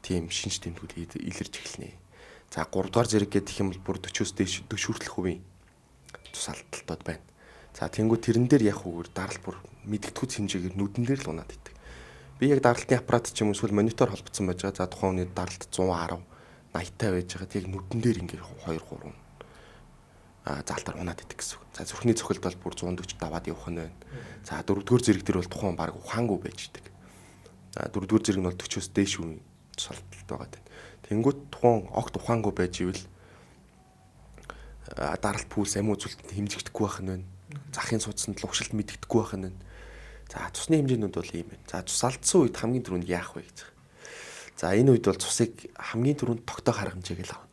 тийм шинж тэмдгүүд илэрч эхэлнэ. За 3 дугаар зэрэг гэх юм бол бүр 40-оос дээш 40 хүртэл хувийн цус алдалтууд байна. За тэнгүүд тэрэн дээр яг үгээр даралт бүр мэдгэдэггүй хэмжээгээр нүдэн дээр л унаад идэг. Би яг даралтын аппарат ч юм уу эсвэл монитор холбогдсон байж байгаа. За тухайн хүний даралт 110 80-тай байж байгаад яг нүдэн дээр ингээд 2 3 заалтаар унаад идэг гэсэн үг. За зүрхний цохилт бол бүр 140 даваад явах нь байна. За дөрөвдүгээр зэрэг дээр бол тухайн баг ухаангүй байж идэг. За дөрөвдүгээр зэрэг нь бол 40-оос дээш үеийн цус алдалт байгаа даа. Тэнгүүт тухайн огт ухаангүй байж ивэл даралт пульс амь үзүүлэлтэнд хэмжигдэхгүй байх нь байна. Захын судсанд лугшилт мэдэгдэхгүй байх нь байна. За цусны хэмжээнүүд бол ийм байна. За цус алдсан үед хамгийн түрүүнд яах вэ гэж. За энэ үед бол цусыг хамгийн түрүүнд тогтоох арга хэмжээг л авна.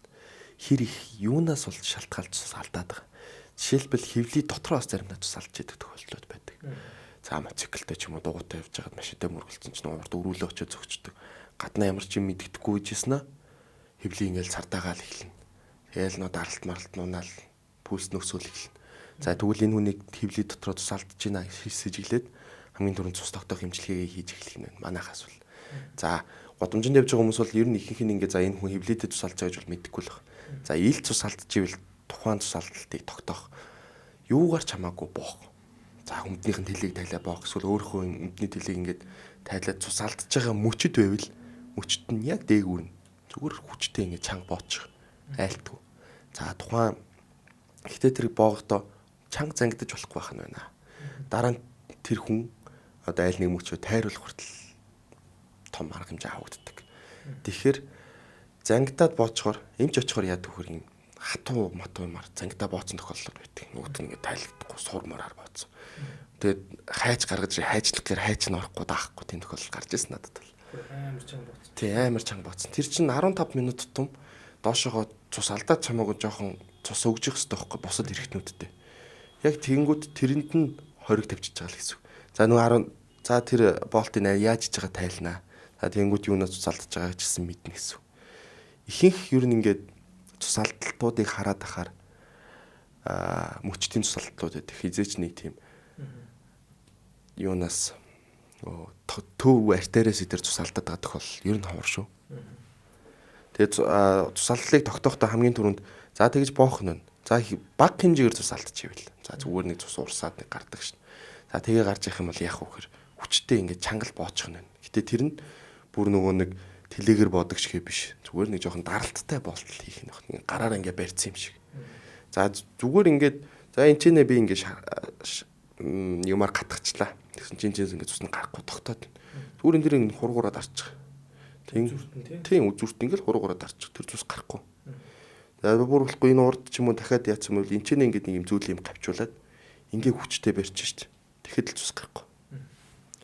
Хэр их юунаас бол шалтгаалж цус алдаад байгаа. Жишээлбэл хөвлийн дотроос заримдаа цус алдж идэг тохиолдлууд байдаг. За мотоциклтэй ч юм уу дугуйтай явж байгаад машинтай мөргөлдсөн чинь урд өрүүлээ очиод зөгчдөг. Гаднаа ямар ч юм мэддэхгүй гэжсэн аа. Хөвлийн ингээл цардаагаал эхэлнэ. Тэгэл нөө даралт маралт нунаал пульс нөхсөөл эхэлнэ. За тэгвэл энэ хүнийг хөвлийн дотроо цус алдж байна сэжиглээд хамгийн түрүүнд цус тогтоох эмчилгээгээ хийж эхлэх нь байна. Манайхаас бол. За гудамжинд явж байгаа хүмүүс бол ер нь ихэнх нь ингээ за энэ хүн хөвлөдөө цус алдж байгаа гэж бол мэдэхгүй л баг. За ил цус алдчихвэл тухайн цус алдалтыг тогтоох юугаар ч хамаагүй боох. За өмднийх нь тэлийг тайлаа боох эсвэл өөрийнхөө өмдний тэлийг ингээд тайлаад цус алдж байгаа мөчөд байвал мөчөд нь яг дээгүүр нь зүгээр хүчтэй ингээд чанга боочих айлтгүй. За тухайн гэхдээ тэр боогдоо чанга зангидаж болохгүй байх нь байна. Дараа нь тэр хүн одоо айл нэг мөчөө тайруулах хүртэл том арга хэмжээ авагддаг. Тэгэхээр зангидаад боочхоор эмч очихоор яадаг вөхөр юм хатуу матуу юмар зангидаа бооцсон тохиолдол байдаг. Нөгөөд нь ингээд тайлагдахгүй сур мураар бооцсон. Тэгээд хайж гаргаж хайжлах гэхээр хайч нь орохгүй даахгүй тийм тохиолдол гарч ирсэн надад бол. Амар чанга бооцсон. Тий амар чанга бооцсон. Тэр чинь 15 минут тутам доошогоо цус алдаад чамаагүй жоохон цус өгж явах хэрэгтэй байхгүй бусад эргэтнүүдтэй. Яг тэгэнгүүт тэрэнд нь хориг тавьчихж байгаа л гэсэн. За нөгөө 10 за тэр болтыг яаж хийж байгаа тайлнаа. За тэгэнгүүт юунаас цус алдаж байгааг ч гэсэн мэднэ гэсэн. Ихэнх ер нь ингээд цус алдалтуудыг хараад ахаар мөчтийн цус алдалтууд байдаг. Хизээч нэг тийм юунаас төв артериас идэр цус алдаад байгаа тохиолдол ер нь ховор шүү. Тэгээд цус алдлыг тогтоохтой хамгийн түрүүнд за тэгж боох нь. За бага хэмжээгээр цус алдчихвэл. За зүгээр нэг цус урсаад нэг гардаг шин. За тэгээ гарч явах юм бол яах вэ гэхээр хүчтэй ингээд чангаль боочих нь. Гэтэ тэр нь бүр нөгөө нэг тэлээгээр боодог шиг биш. Зүгээр нэг жоохон даралттай болтол хийх нь байна. Гараар ингээд барьсан юм шиг. За зүгээр ингээд за энэ ч нэ би ингээд юмар гатгачлаа. Тэгсэн чинь чинээс ингээд цус нь гарахгүй тогтоод. Зүгээр энэ дэр ингээд хургуураад арчих. Тийм үзүүрт ингээд хургуураад арчих. Тэр цус гарахгүй. За бүр болохгүй энэ урд ч юм уу дахиад яатсан бол энэ ч ингээд нэг юм зүйл юм гавчуулаад ингээ хүчтэй барьж шít. Тэгэхэд л цус гарахгүй.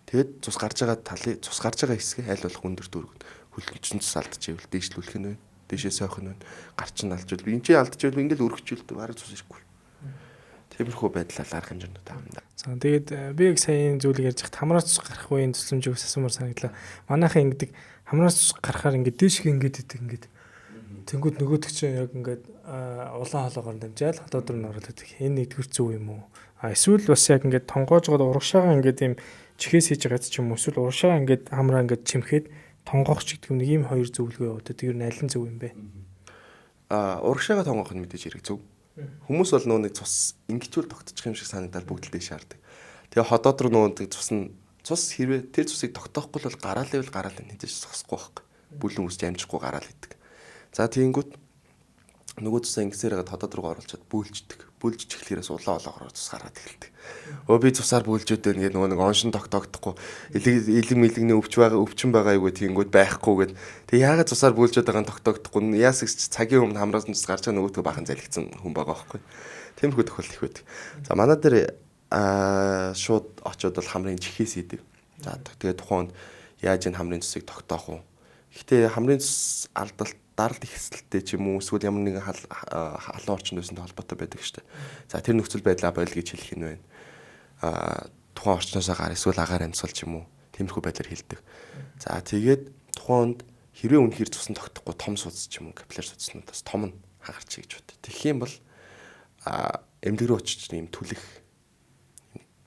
Тэгэд цус гарч байгаа талыг цус гарч байгаа хэсгээ аль болох өндөр дүүргэн хөлгөчсөн цус алдчихвэл дээшлүүлэх нь байна. Дээшээ сойх нь байна. Гарч нь алдчихвал энэ чинь алдчихвал ингээл өргөчүүлдэг бараг цус ирэхгүй. Тиймэрхүү байдлаар арга хэмжээнүүд авна. За тэгээд би яг сая энэ зүйлийг ярьж байхад хамраас цус гарах үеийн тусламжийг бас асуумар санагдлаа. Манайхан ингэдэг хамраас цус гарахаар ингээд дээшгээ ингээд идэг ингээд. Тэнгүүд нөгөөдөг чинь яг ингээд улаан хоолоогоор дамжаал хотод руу ороод идэг. Энэ нэгдүгээр зөв юм уу? А эсвэл бас яг ингээд тонгоожгоод урагшаага ингээд юм чихээс хийж байгаа ч юм уу эсвэл урагшаага ингээд хамраа ингээд чимхэд тонгоох ч гэдэг нэг ийм хоёр зөвлөгөө яваад. Тэр нь аль нь зөв юм бэ? А урагшаага тонгоох нь мэдээж хэрэг зөв. Хүмүүс бол нөө нэг цус ингэчүүл тогтчих юм шиг санагдаад бүгд л дээш хардаг. Тэгээ ходоод руу нөө нэг цус нь цус хэрвээ тэр цусыг тогтоохгүй бол гараал ивэл гараал нэгдэж зогсохгүй байхгүй. Бүлэн үсч амжихгүй гараал идэг. За тийнгүүт нөгөө цусаа ингэсээр хагаад ходоод руу оруулчаад бөөлждөг. Бөөлжиж эхлэхээрээс улаан олоогоор цус гараад эхэлдэг. Өө би цусаар бөөлжөөд байна гэдэг нөгөө нэг оншин тогтоогдохгүй. Илэг мэлэгний өвч байгаа өвчин байгаа юу гэх тийнгүүт байхгүй гэд. Тэг яагаад цусаар бөөлжөөд байгаа нь тогтоогдохгүй. Яасагч цагийн өмнө хамраас нь цус гарч байгаа нөгөөдгөө бахан залгицсан хүн байгаа байхгүй. Тиймэрхүү тохиолдол их байдаг. За манай дээр шууд очиод бол хамрын чихээс идэг. За тэгээ тухайн хүнд яаж энэ хамрын цусыг тогтоох вэ? Гэхдээ хамрын цус алдалт даралт ихсэлтэй ч юм уу эсвэл ямар нэгэн халуун орчинд байсантай холбоотой байдаг шүү дээ. За тэр нөхцөл байдлаа бойл гэж хэлэх нь байна. Тухайн орчноосоо гар эсвэл агаар амьсгал ч юм уу тиймэрхүү байдлаар хэлдэг. За тэгээд тухайн хүнд хэрвээ үнэхээр цусан тогтохгүй том судас ч юм уу капилляр судаснуудаас том нь хагарч гэж бод. Тэгэх юм бол эмнэлэг рүү очиж ийм түлэх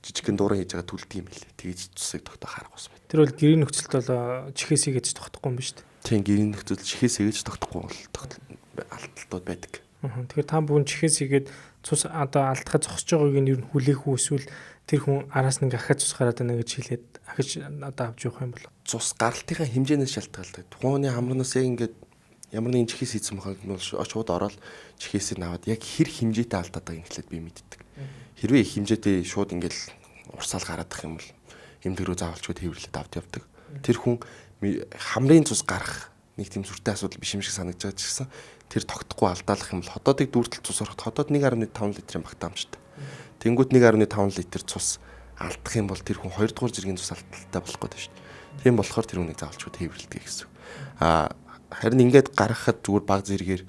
жижигхэн дуран хийж байгаа түлдэг юм билээ. Тэгэж цусыг тогтоох арга бас байна. Тэр бол гэрийн нөхцөлд бол чихээс ийгэж тогтохгүй юм ба шүү дээ. Тийм гэрийн нөхцөл чихээс ийгэж тогтохгүй бол алдалтууд байдаг. Тэгэхээр та бүхэн чихээс ийгээд цус одоо алдахад зогсож байгааг нь ер нь хүлээх үү эсвэл тэр хүн араас нэг ахиад цус гараад байна гэж хэлээд ахиж одоо авч явах юм болов. Цус гаралтынхаа хэмжээнээс шалтгаалдаг. Тухайн хүний хамрнаас яг ингээд ямар нэгэн чихээс хийсэн байхад нь бол шууд ороод чихээсээ аваад яг хэр хэмжээтэй алдаад байгааг нь эхлээд би мэддэг. Хэрвээ их хэмжээтэй шууд ингээд урсаал гараадах юм бол эмнэлэг рүү заавалчгүй тээвэрлээд авд явдаг. Тэр хүн хамрын цус гарах нэг тийм сүртэй асуудал биш юм шиг санагдаж байгаа ч гэсэн тэр тогтохгүй алдаалах юм бол ходоодыг дүүртэл цус ороход ходоод 1.5 литрийн багтаамжтай. Тэнгүүт 1.5 литр цус алдах юм бол тэр хүн 2 дугаар зэргийн цус алдaltaй болох гэдэг шүү дээ. Тийм болохоор тэр хүнийг заавалчгүй тээвэрлэдэг гэсэн. Харин ингээд гаргахад зүгээр баг зэрэгээр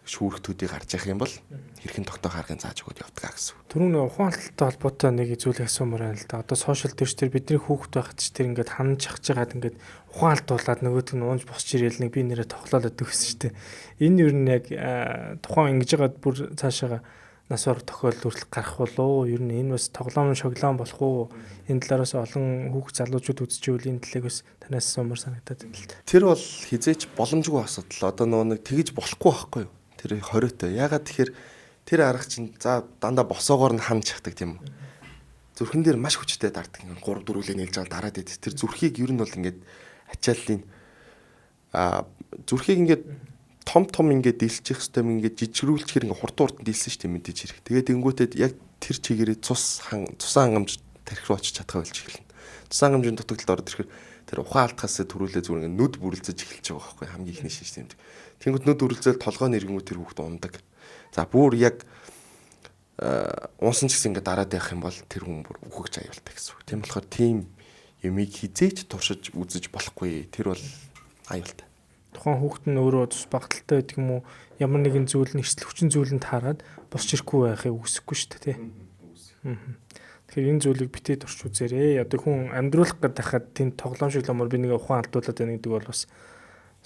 шүүрэх төдий гарч явах юм бол хэрхэн тогтоох аргыг зааж өгöd явдаг гэсэн. Түрүүн нэг ухаан алдaltaй холбоотой нэг зүйлийг асуумаар байна л да. Одоо сошиал дээр ч тэр бидний хүүхэд байхад ч тэр ингээд ханаж чахаж байгаад ингээд ухаан алдуулаад нөгөөт нь уунж босч ирээл нэг би нэрээ тоглоолоод өгсөн шүү дээ. Энэ ер нь яг тухайн ингэж байгаад бүр цаашаага нас барах тохиолдол хүртэл гарах болов уу? Ер нь энэ бас тоглоом шоглоом болох уу? Энэ талаараас олон хүүхд залуучууд үзчихвэл энэ талыг бас танаас асуумаар санагдаад байна л да. Тэр бол хизээч боломжгүй асуудал. Одоо нөгөө нэг тэгэж болохгүй байхгүй юу? Тэр хориотой. Яагаад тэгэхээр тэр арга чинь за дандаа босоогоор нь ханж чахдаг тийм үү? Зүрхэн дээр маш хүчтэй дарддаг. 3 4-лээ нээлж байгаа дараад идэв. Тэр зүрхийг ер нь бол ингээд ачааллын зүрхийг ингээд том том ингээд дийлчих хэвээр юм ингээд жижигрүүлчихэр ингээд хурдан хурдан дийлсэн шүү дээ мэдээж хэрэг. Тэгээд тэнгүүтээ яг тэр чигээрээ цус цусан хангамж тархи руу очиж чадхаа болж эхэлнэ. Цусан хангамжийн дутагдлалд ороод ирэхээр тэр ухаан алдахаас төрүүлээ зүгээр ингээд нүд бүрэлзэж эхэлж байгаа байхгүй хамгийн ихний шинж тэмдэг. Тэнгүүт нүд бүрэлзээл толгой нэргэнгүү тэр хүүхд ундаг. За бүр яг унсан ч гэсэн ингээд дараад явах юм бол тэр хүн бүр үхэгч аюултай гэсэн үг. Тийм болохоор тийм юмыг хизээч туршиж үзэж болохгүй. Тэр бол аюултай. Тухайн хүүхэд нь өөрөө цус багталтай байдаг юм уу? Ямар нэгэн зүйл нь эрсдэл хүчин зүйл нь таарад босч ирэхгүй байхыг үгүйсэхгүй шүү дээ, тий. Тэгэхээр энэ зүйлийг битээ турш үзээрэй. Одоо хүн амьдруулах гэдэг хахад тэнд тоглоом шиг ломор би нэг ухаан алдуулаад байна гэдэг бол бас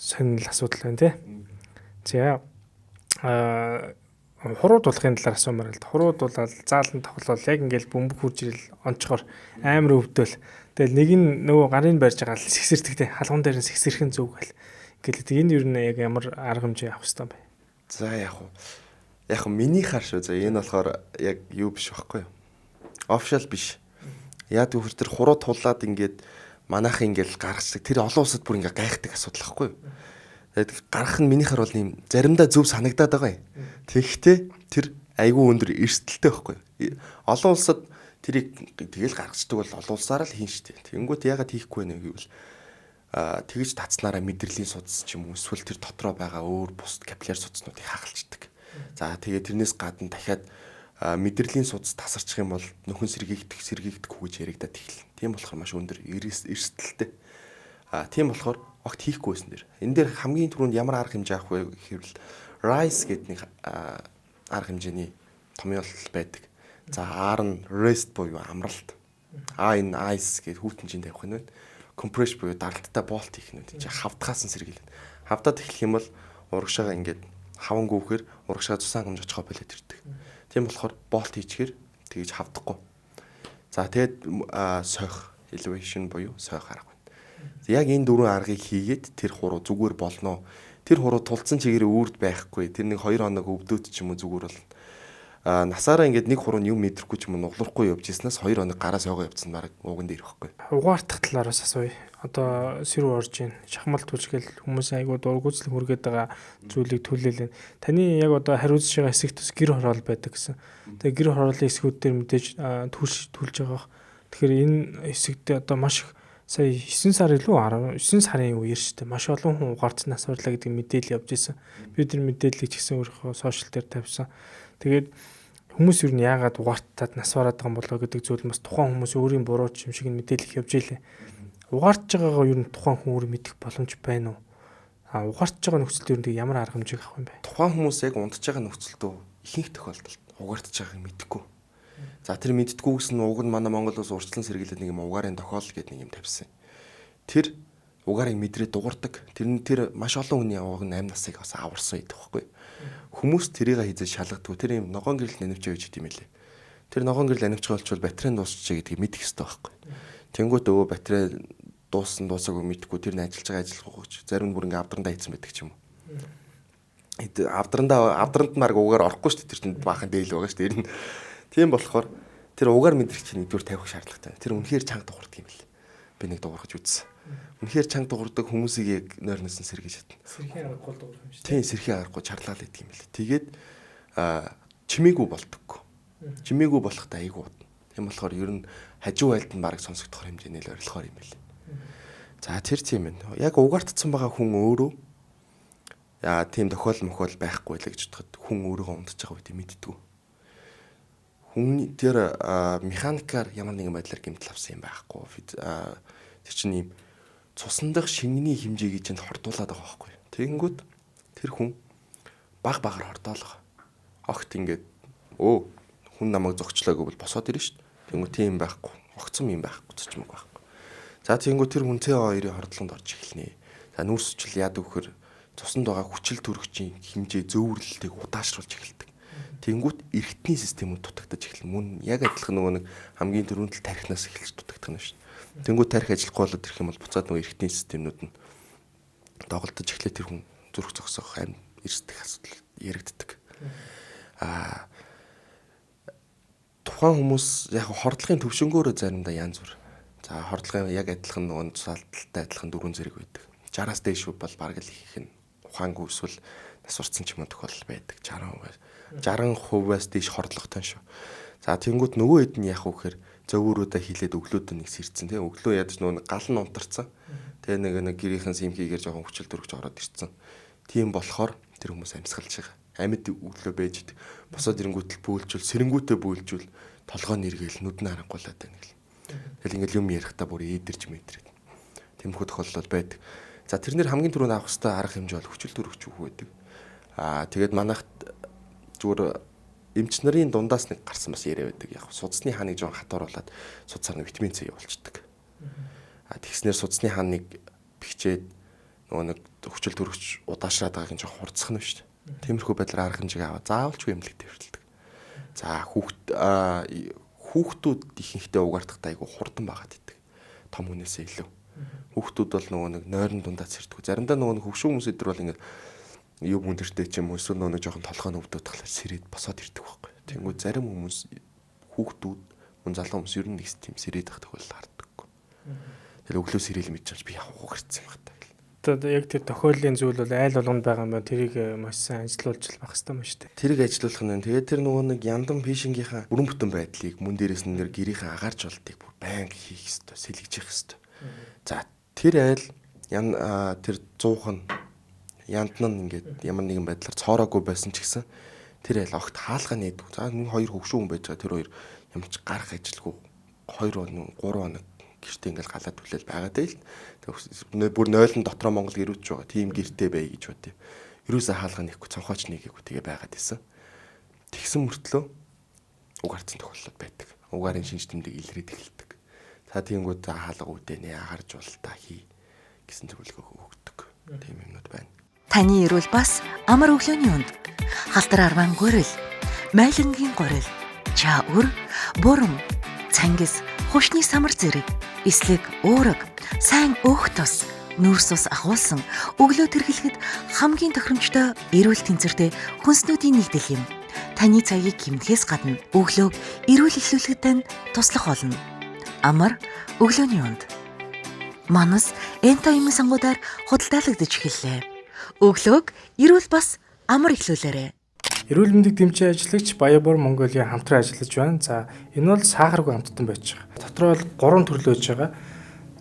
сонирхол асуудал байна, тий. За хурууд болохын талаар асуумаар л хурууд болоод заалан тоглоол яг ингээл бөмбөг хурж ирэл онцгоор амар өвдөл. Тэгэл нэг нь нөгөө гарын барьж байгаа л сэгсэрдэг те халган дээр нь сэгсэрхэн зүг гэл. Ингээл энэ ер нь яг ямар арга хэмжээ авах хэрэгтэй юм бэ? За яг уу. Яг миний хар шүү. За энэ болохоор яг юу биш байхгүй юу? Офшиал биш. Яг гэвэл тэр хуруу тулаад ингээд манайх ингээл гаргацдаг. Тэр олон улсад бүр ингээ гайхдаг асуудал байхгүй юу? Тэгээд гарах нь минийхэр бол юм заримдаа зөв санагдаад байгаа юм. Тэгэхдээ тэр айгүй өндөр эрсдэлтэй байхгүй юу? Олон улсад тэрийг тэгэл гаргацдаг бол олон улсаараа л хийн штэ. Тэнгүүт яагаад хийхгүй вэ гэвэл Тэгж татснараа мэдрэлийн судас ч юм уу эсвэл тэр дотроо байгаа өөр бусад капилляр судаснуудыг хагалцдаг. За тэгээд тэрнээс гадна дахиад мэдрэлийн судас тасарчих юм бол нөхөн сэргийгдэх гэж яригадад эхэлнэ. Тийм болохоор маш өндөр эрсдэлтэй. Тийм болохоор огт хийхгүй байсан дэр. Энэ дээр хамгийн түрүүнд ямар арга хэмжээ авах вэ гэхээр RICE гэдэг нэг арга хэмжээний томьёолол байдаг. За R нь rest буюу амралт. A энэ ice гэдэг хүүтэн тавих нь байна. Compress буюу даралттай болт хийх нь. Чи хавдхаас нь сэргийлнэ. Хавдаад эхлэх юм бол урагшаага ингээд хавангүйхээр урагшаа цусан хангамж очихоо болоод ирдэг. Тийм болохоор болт хийчихээр тэгж хавдахгүй. За тэгээд сойх elevation буюу сойх арга байна. Яг энэ дөрвөн аргыг хийгээд тэр хуруу зүгээр болно. Тэр хуруу тулцсан чигээр үрд байхгүй. Тэр нэг 2 хоног өвдөөд ч юм уу зүгээр болно. Насаараа ингээд нэг хуруу нь юм мэдрэхгүй ч юм уу нуглахгүй явж ирснээс 2 хоног гараа сойгоо явцсан баг ууган дээр ирэхгүй. Угаартах талаар бас асууя. Одоо сэрүү орж ийн шахмал түлшгэл хүмүүс айгуу дургүйцэл хүргээд байгаа зүйлийг төлөөлөл. Таны яг одоо хариуцж байгаа хэсэгт бас гэр хороол байдаг гэсэн. Тэгээ гэр хороолын хэсгүүд дээр мэдээж түлж байгаа. Тэгэхээр энэ хэсэгтээ одоо маш их сая 9 сар илүү 19 сарын үеэр шүү дээ. Маш олон хүн угаарч нас барлаа гэдэг мэдээлэл явж исэн. Би тэр мэдээллийг ч гэсэн өөрийнхөө сошиал дээр тавьсан. Тэгээд хүмүүс юу нь яагаад угаартаад нас бараад байгаа юм болоо гэдэг зүйл бас тухайн хүмүүс өөрийн буруу юм шиг мэдээлэл явж илээ. Угаарч байгаагаа юу нь тухайн хүн өөр мэдэх боломж байна уу? Угаарч байгаа нөхцөлд юу нэг ямар арга хэмжээг авах юм бэ? Тухайн хүмүүс яг унтж байгаа нөхцөлдөө ихэнх тохиолдолд угаарч байгааг мэдэхгүй. За тэр мэддэггүй гэсэн уг нь манай Монгол улс урьдчилан сэргийлээд нэг юм угаарын тохиолдол гэдэг нэг юм тавьсан. Тэр угаарыг мэдрээ дуурдаг. Тэр нь тэр маш олон хүний уг нь 8 насыг бас аварсан гэдэг байхгүй. Хүмүүс тэрийг хизээ шалгадгүй. Тэр юм ногоон гэрэл нанивч явж идэм байлээ. Тэр ногоон гэрэл нанивч болчвол батарей дуусчихъя гэдгийг мэдэх ёстой байхгүй. Тэнгүүт өвөө батарей дууссан дуусаагүй мэдэхгүй тэр нь ажиллаж байгаа ажиллахгүй ч зарим нь бүр ингээ авдрандаа хийцэн байдаг ч юм уу. Авдранд нь баг угаар орохгүй шүү дээ. Тэр чинь баахан дээл байгаа шүү дээ. Тэр нь тийм болохоор тэр угаар мэдрэгч нэгдүгээр тавих шаардлагатай. Тэр үнэхээр чанга дуурдаг юм бэл. Би нэг дуургаж үзсэн. Үнэхээр чанга дуурдаг хүмүүсийг яг нойрноос нь сэргийж чадна. Сэрхийн аргагүй дуурах юм шүү дээ. Тийм, сэрхийн аргагүй чарлаал идэх юм бэл. Тэгээд чимээгүй болдоггүй. Чимээгүй болохтой айгүй удна. Тийм болохоор ер нь хажуу айлд нь бараг сонсогдохор хэмжээний л орилохоор юм бэл. За тэр тийм байна. Яг угаартцсан байгаа хүн өөрөө тийм тохиол мохиол байхгүй л гэж бодоход хүн өөрийгөө унтж байгаа үедээ мэддэггүй. Хүний тэр механикаар ямар нэгэн байдлаар гэмтэл авсан юм байхгүй. Тэр чинь ийм цусан дах шингэний хэмжээгийг чинь хордуулаад байгаа байхгүй. Тэгэнгүүт тэр хүн баг багаар хордоолго. Огт ингээд хүн намайг зогчлоо гэвэл босоод ирнэ шүү дээ. Тэнгүү тийм байхгүй. Огцом юм байхгүй, цочмог байхгүй. За тэгэнгүүт тэр хүн CO2-ийн хордлонд орж эхэлнэ. За нүүрсчил яадаг вөхөр цуснд байгаа хүчил төрөгчийн хэмжээ зөөвөрлөлтийг удаашруулж эхэлдэг. Тэнгүүт эргэтний системүүд дутагдаж эхэлнэ. Мөн яг адилхан нөгөө нэг хамгийн түрүүнд л тархинаас эхэлж дутагдах нь шүү дээ. Тэнгүүт тархи ажиллахгүй болоод ирэх юм бол буцаад нөгөө эргэтний системнүүд нь доголдож эхлэе тэр хүн зүрх зогсоох амь эрсдэх асуудал яригддаг. Тухайн хүмүүс яг хордлогын төвшөнгөөрөө заримдаа янз бүр. За хордлогын яг адилхан нөгөө цаалталтай адилхан дөрвөн зэрэг байдаг. 60-аас дээш бол бараг л их нь ухаангүй эсвэл нас уртсан ч юм уу тохиолдол байдаг. 60%. 60%-аас дээш хордлоготой шүү. За тэнгуут нөгөө хэд нь яах вэ гэхээр зовөөрөөдөө хилээд өглөөдөө нэг сэрцэн тий. Өглөө ядаж нөгөө гал нь унтарсан. Тэгээ нэг гэрийнхэн симхийгээр жоохон хүчил төрөгч ороод ирцэн. Тийм болохоор тэр хүмүүс амьсгалж байгаа. Амьд өглөө байж идэг. Босоод ирэнгүүтэл бөөлжүүл, сэрэнгүүтээ бөөлжүүл, толгой нэргээл нүд нь харангуулаад байна гэл. Тэгэл ингээл юм ярихдаа бүр эдэрч мэдрээд. Тэмхүү тохиолдол байдаг. За тэрнэр хамгийн түрүүнд авах ёстой арга хэмжээ бол хүчил төрөгч үг байдаг. Тэгээд манайхт зүгээр эмч нарын дундаас нэг гарсан бас яриа байдаг. Яг судасны хааныг жоон хатууруулад судсаар нь витамин С явуулцдаг. Тэгснээр судасны хааныг бэхжээд нөгөө нэг хүчил төрөгч удаашраад байгааг нь жоон хурцсах нь шүү дээ. Тиймэрхүү байдлаар арга хэмжээг аваа заавалчгүй эмнэлэг тээвэрлэдэг. За хүүхдүүд ихэнхдээ угаартахтай айгу хурдан байгаад идэг. Том хүнээсээ илүү. Хүүхдүүд бол нөгөө нэг нойрон дундаа сэрдэг. Заримдаа нөгөө нэг хөвшүүн хүмүүс өдр бол ингээд юм өндөртэй ч юм уу эсвэл нөгөө нэг жоохон толгой нь өвдөд тахлаар сэрээд босоод ирдэг байхгүй. Тэнгүү зарим хүмүүс хүүхдүүд мөн залуу хүмүүс ер нь нэг тийм сэрээд байх тохиолдол харддаггүй. Тэгэл өглөө сэрэл мэдчихэж би яг угарцсан юм байна. Одоо яг тэр тохиоллын зүйл бол айл болгонд байгаа юм байна. Тэрийг маш сайн ажилуулж байх хэрэгтэй юм шүү дээ. Тэрийг ажилуулах нь. Тэгээд тэр нөгөө нэг яндан фишингийнхаа бүрэн бүтэн байдлыг мөн дээрээс нь нэр гэрийнхээ агаарч болтыг бүр байнга хийх ёстой, сэлгэж явах ёстой. За тэр айл Ян тэр 100 нь янд нь ингээд ямар нэгэн байдлаар цоороогүй байсан ч гэсэн тэр айл огт хаалга нээдэг. За нэг хоёр хөгшүүн хүн байж байгаа. Тэр хоёр ямар ч гарах ажилгүй 2 хоног 3 хоног гэртээ ингээл галаад түлээл байгаа даа л. Тэг бүр 0-н дотроо Монгол гэрүүж байгаа. Тийм гэртээ бай гэж бодъё. Ерөөсөө хаалга нэхгүй, цонхооч нэгээгүй тэгээ байгаад исэн. Тэгсэн мөртлөө уг гарцсан тохиолдол байдаг. Угаарын шинж тэмдэг илрээд эхэлдэг. За тиймгүүд за хаалга үүдээ нэ харж бол та хий гэсэн зөвлөгөө өгдөг. Тийм юмнууд байна. Таны эрүүл бас амар өглөөний үнд. Халтар арван гурил, майлангийн гурил, чаа үр, бурам, цангис, хушны самар зэрэг, эслэг, уураг, сайн өөх тус, нүүрс ус агуулсан өглөө тэрхлэхэд хамгийн тохиромжтой эрүүл тэнцвэртэй хүнснүүдийн нэгдэл юм. Таны цагийг хэмнэхээс гадна өглөөг эрүүл эхлүүлэхэд тань туслах болно. Амар өглөөний үнд. Манас энто имэн сангуудаар худалдаалагдаж эхэллээ. Өглөөг эрүүл бас амар эхлүүлээрэй. Эрүүл мэндийг дэмжин ажиллагч Баябор Монголиа хамтран ажиллаж байна. За энэ бол сахаргүй амттан байж байгаа. Дотор бол 3 төрөл байж байгаа.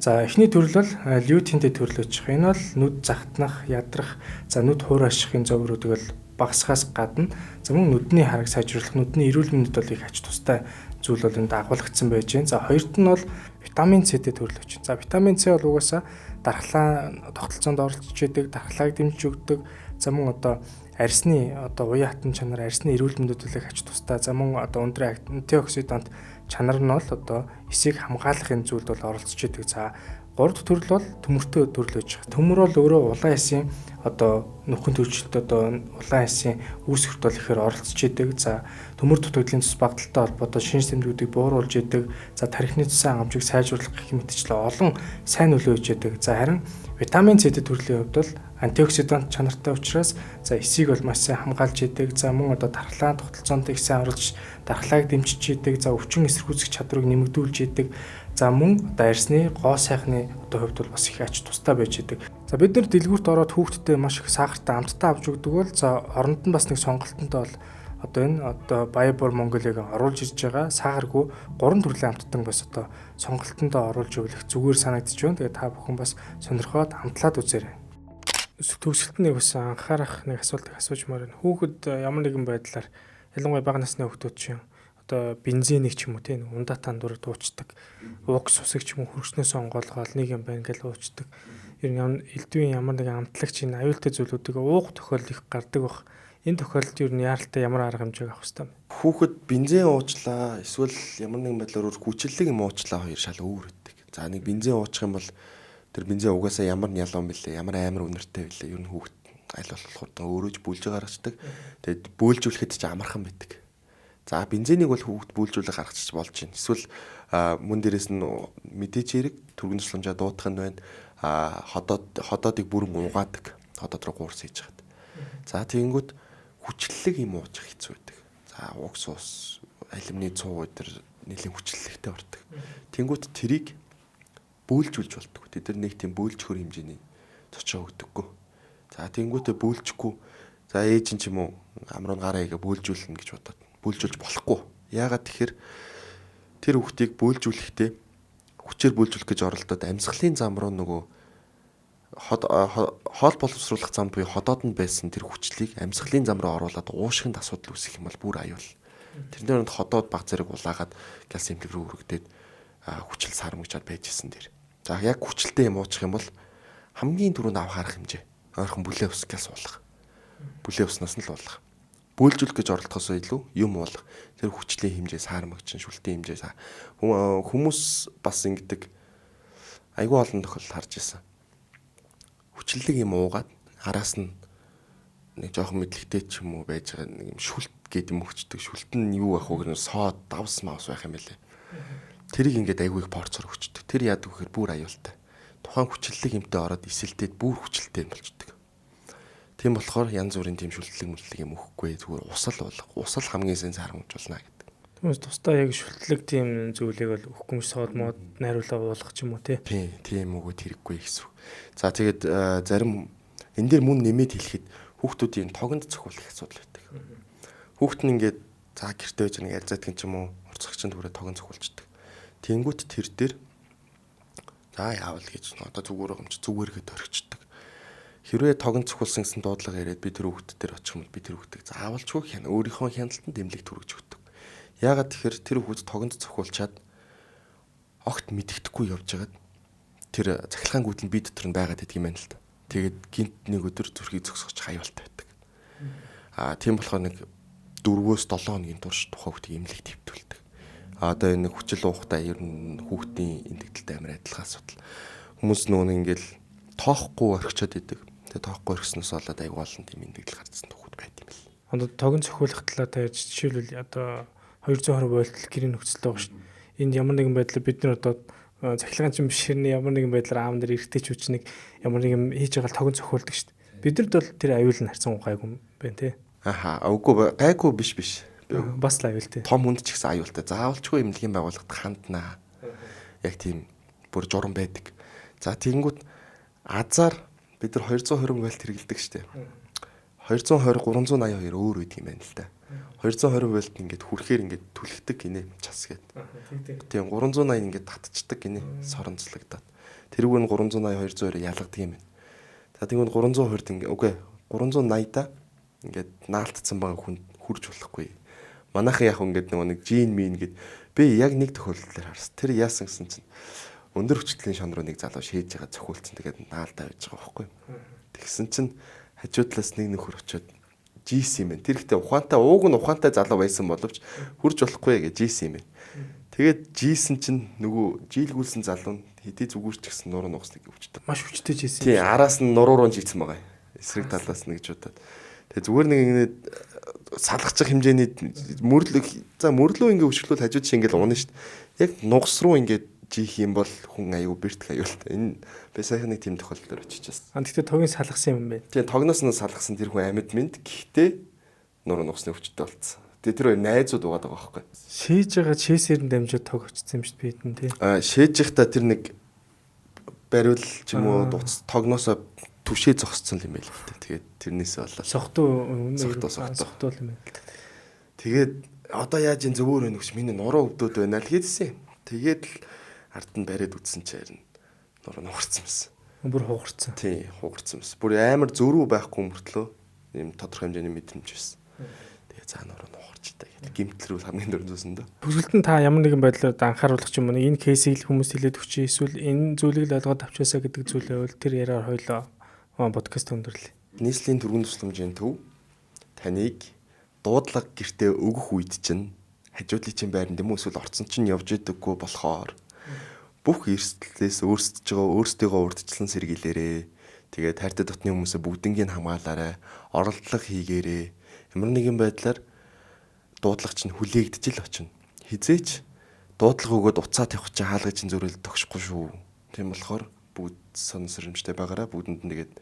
За эхний төрөл бол лютинтэй төрөл байж байгаа. Энэ бол нүд захтнах, ядрах, за нүд хуурайшихын зовруудыг бол багасгахаас гадна за мөн нүдний хараг сайжруулах, нүдний эрүүл мэндэд бол их ач тустай зүйл бол энд агуулгдсан байж байна. За хоёрт нь бол витамин С-тэй төрөл байж байна. За витамин С бол угаасаа дархлаа тогтолцоонд оролцож идэг, дархлааг дэмжиж өгдөг. За мөн одоо арьсны одоо уян хатан чанар, арьсны эрүүл мэндэд бол их ач тустай. За мөн одоо өндөр антиоксидант чанар нь бол одоо эсийг хамгаалахын зүйлд бол оролцож идэг. За гурав дахь төрөл бол төмөртэй төрөл байж байгаа. Төмөр бол өөрөө улаан эсийн одоо нүхэн төржилт одоо улаан эсийн үүсгэрт бол ихээр оролцож идэг. За төмөр дутагдлын цус багталтай холбоотой шинж тэмдгүүдийг бууруулж идэг. За тархины цусан хангамжийг сайжруулах гэх мэтчлэн олон сайн нөлөө хийж идэг. За харин витамин С-тэй төрлийн хувьд бол антиоксидант чанартай учраас за эсийг бол маш сайн хамгаалж идэг. За мөн одоо дархлаа тогтолцоонд их сайн оролцож дархлааг дэмжиж идэг. За өвчин эсэргүүцэх чадварыг нэмэгдүүлж идэг. За мөн одоо арьсны гоо сайхны одоо хувьд бол бас их ач тустай байж идэг. За бид нар дэлгүүрт ороод хүүхдтэй маш их сахартай амттай авч өгдөг бол за оронд нь бас нэг сонголтонтой бол одоо энэ одоо Баябор Монголыг оруулж ирж байгаа сахаргүй 3 төрлийн амттан бас одоо сонголтондоо оруулж өгөх зүгээр санагдчих байна. Тэгээ та бүхэн бас сонирхоод амтлаад үзээрэй. Төгсөлт нэг бас анхаарах нэг асуултыг асуужмаар байна. Хүүхэд ямар нэгэн байдлаар ялангуяа бага насны хүүхдүүд чинь одоо бензинийг ч юм уу тийм ундаатан дураг дуучдаг. Ууг сусыг ч юм уу хөрснөөс онгоолгоол нэг юм байна гэж уучдаг. Ер нь элдвийн ямар нэгэн амтлагч энэ аюултай зүйлүүдийг уух тохиолдол их гардаг бах. Энэ тохиолдолд ер нь яаралтай ямар арга хэмжээг авах ёстой вэ? Хүүхэд бензин уучлаа эсвэл ямар нэгэн байдлаар өөр хүчлэг юм уучлаа хоёр шал өөр өгдөг. За нэг бензин уучих юм бол тэр бензин угаасаа ямар нялуун бэлээ, ямар амар үнэртэй бэлээ. Ер нь хүүхэд аль болох хурдан өөрөө ч бүлж гаргацдаг. Тэгээд бөөлжүүлэхэд ч амархан байдаг. За бензинийг бол хүүхэд бөөлжүүлэх гаргачих болж байна. Эсвэл мөн дээрээс нь мэдээж хэрэг түргэн тусламжаа дуудах нь байна. Ходоодыг бүрэн угаадаг. Ходоод руу гуурс хийж хаад. За тэгэнгүүт хүчлэлэг юм уучих хэцүү байдаг. За уг суус, алюминий цуу өдр нэлийн хүчлэлэгтэй ордог. Тэнгүүт тэрийг бөөлжүүлж болдог. Тэд нар нэг тийм бөөлжхөр хэмжээний цочоо өгдөггүй. За тэнгүүтээ бөөлжихгүй. За ээж нь ч юм уу амруу гараа игээ бөөлжүүлнэ гэж бодоод бөөлжүүлж болохгүй. Яагаад тэгэхээр тэр хүүхдийг бөөлжүүлэхдээ хүчээр бөөлжүүлэх гэж оролдоод амьсгалын зам руу нөгөө хоол боловсруулах зам буюу ходоод нь байсан тэр хүчлийг амьсгалын зам руу оруулаад уушгинд асуудал үүсгэх юм бол бүр аюул. Тэрний оронд ходоод баг зэрэг улаагаад газ эмнэлэг рүү өргөдөөд хүчил сармагчаад байж исэн дэр. За яг хүчлэлтэй юм уучих юм бол хамгийн түрүүнд авах арга хэмжээ. Ойрхон бүлээ ус газ уулах. Бүлээ уснаас нь л уулах. Бөөлжүүлэх гэж оролдохоос илүү юм уулах. Тэр хүчлийн хэмжээ саармагчин, шүлтийн хэмжээ. Хүмүүс бас ингэдэг айгүй олон тохиолдол харж ирсэн. Хүчлэлэг юм уугаад араас нь нэг жоохон мэдлэгтэй ч юм уу байж байгаа нэг юм шүлт гэдэг юм өгчдөг. Шүлт нь юу байх вэ гэнэ соод давс маус байх юм байлээ. Тэрийг ингээд айгүй их порцоор өгчдөг. Тэр яадаг вэхээр бүр аюултай. Тухайн хүчлэлэг юмтай ороод эсэлтээд бүр хүчлэлтэй юм болчдөг. Тийм болохоор янз бүрийн тийм шүлтлэг мүлтлэг юм өгөхгүй зүгээр усал уулах. Усал хамгийн сайн сармагжуулна гэдэг. Түүнээс тусдаа яг шүлтлэг тийм зүйлийг бол өгөхгүй соод мод найруулаа уулах ч юм уу тий. Тийм өгөөд хэрэггүй гэсэн үг. За тэгээд зарим энэ дээр мөн нэмээд хэлэхэд хүүхдүүдийн тогонд цохиулах асуудал байдаг. Хүүхд нь ингээд за гэртээ байж нэг ярьзаадгийн ч юм уу урцгагчин түрээ тогон цохиулцдаг. Тэнгүүт тэр дээр За яавал гэж одоо зүгээр байгаа юм чи зүгээр гээд орхичдаг. Хэрвээ тогон цохиулсан гэсэн дуудлага яриад би тэр хүүхд дээр очих юм бол би тэр хүүхдийг заавалчгүй хяна өөрийнхөө хяналтанд эмнэлэгт хүргэж өгдөг. Яагаад тэгэхээр тэр хүүхд тогонд цохиулчаад огт мэддэхгүй явж байгаад тэр цахилгаан гүйтэл нь бие дотор нь байгаад идэх юм байна л та. Тэгээд гинт нэг өдөр зүрхийг зөксгөж хаюултай байдаг. Аа тийм болохоор нэг 4-өөс 7 хоногийн турш тухайн хүүхдийг эмнэлэгт хэвтүүлдэг. А одоо энэ хүчил уухтай ер нь хүүхдийн эндэгдэлтэй амар адилхан асуудал. Хүмүүс нөгөө нэг ингээл тоохгүй орхичод идэг. Тэгээ тоохгүй орхисноос болоод айгүй олон тийм эндэгдэл гарцсан хүүхд байт юм л. Одоо тогон цохиулах талаар та ярьж жишээлбэл одоо 220 вольт гэрийн нөхцөл байгаа шүү дээ. Энд ямар нэгэн байдлаар бид нар одоо цахилгаан чинь биш хэрнээ ямар нэгэн байдлаар аав нар эрэгтэй ч үчиг ямар нэг юм хийж байгаа тогон цохиулдаг шүү дээ. Бидэрт бол тэр аюул нь харьцан гайгүй юм байна те. Аха, үгүй гайгүй биш биш. Бас л аюултай. Том хүнд ч гэсэн аюултай. Заавалчгүй эмнэлгийн байгууллагад ханднаа. Яг тийм бүр журам байдаг. За тэгэнгүүт азар бид нар 220 вольт хэрэгэлдэг штеп. 220 382 өөр байдаг юм байна л да. 220 вольт ингээд хүрхээр ингээд түлхдэг гинэ час гээд. Тийм 380 ингээд татчдаг гинэ соронцлогдоод. Тэрүүг нь 380 220 ялгадаг юм байна. За тэгвэл 320-д ингээд үгүй 380 да ингээд наалтцсан байгаа хүн хүрж болохгүй. Манайхан яг ингээд нөгөө нэг жин мин гэд би яг нэг тохиолдол харсан. Тэр яасан гэсэн чинь өндөр хүчлийн шон руу нэг залуу шээж байгаа цохиулцсан тэгээд наалтаа байж байгаа байхгүй. Тэгсэн чинь хажуу талаас нэг нөхөр очиод жийсэн юм байна. Тэр ихтэй ухаантай ууг нь ухаантай залуу байсан боловч хурж болохгүй гэж жийсэн юм байна. Тэгээд жийсэн чинь нөгөө жийлгүүлсэн залуу нь хэдий зүгээр ч гэсэн нуруу нугас нэг өвчтөй. Маш хүчтэй жийсэн. Тий, араас нь нуруу руу жийсэн байгаа. Эсрэг талаас нь гэж бодоод. Тэгээд зүгээр нэг ингэ салгачих хэмжээний мөрлөг за мөрлөө ингэ өшөглөл хажууд чи ингэ унаа шүү дээ. Яг нугас руу ингэ жийх юм бол хүн аюу бэртэх аюултай. Энэ би сайхан нэг тийм тохиолдол очиж байсан. А тэгтээ тогийн салгасан юм байна. Тийм тогноос нь салгасан тэр хүн амьд мэд гэхдээ нуруу нугасны өвчтөй болцсон. Тэгээ тэр хоёр найзууд угаад байгаа байхгүй. Шээж байгаа чээсээр нь дамжаад тог очсон юм шүү дээ бид нь тий. А шээж явахдаа тэр нэг бариул ч юм уу дуц тогноосоо түшээ зогсцсон юм байл л дээ. Тэгээд тэрнээсээ болоод сохтуу сохтуу юм байна л дээ. Тэгээд одоо яаж энэ зөвөр вэ гэж миний нуруу өвдөд байна л гэдсэн. Тэгээд л ард нь бариад үтсэн чи харин нуруу нугарсан байсан. Бүр хугарсан. Тий, хугарсан байсан. Бүр амар зөрүү байхгүй мөртлөө ийм тодорхой хэмжээний мэдрэмж байсан. Тэгээ за нуруу нугарч та гэдэг гимтэл рүү хамгийн дөрөв зүсэн дөө. Төгсгөлд нь та ямар нэгэн байдлаар анхааруулах ч юм уу энэ кейсийг л хүмүүс хэлээд өгч эсвэл энэ зүйлийг л ойлгоод авчаасаа гэдэг зүйлээ бол тэр яриаар хоёлоо подкаст өндөрлөө. Нийслэлийн түргэн тусламжийн төв таныг дуудлага гэртээ өгөх үед чинь хажуудлын чинь байранд юм уу эсвэл орцон чинь явж идэггүй болохоор бүх эрсдлээс өөрсдийгөө урдчлан сэргийлээрээ. Тэгээд хайртай дотны хүмүүсээ бүгднийг хамгаалаарай. Оролдлого хийгээрэй. Ямар нэгэн байдлаар дуудлага чинь хүлээгдэж л очино. Хизээч дуудлага өгөөд уцаа тавих чинь хаалга чинь зүрэл тогшихгүй шүү. Тийм болохоор бүгд сонсоромжтой байгаарай. Бүгдэнд нь тэгээд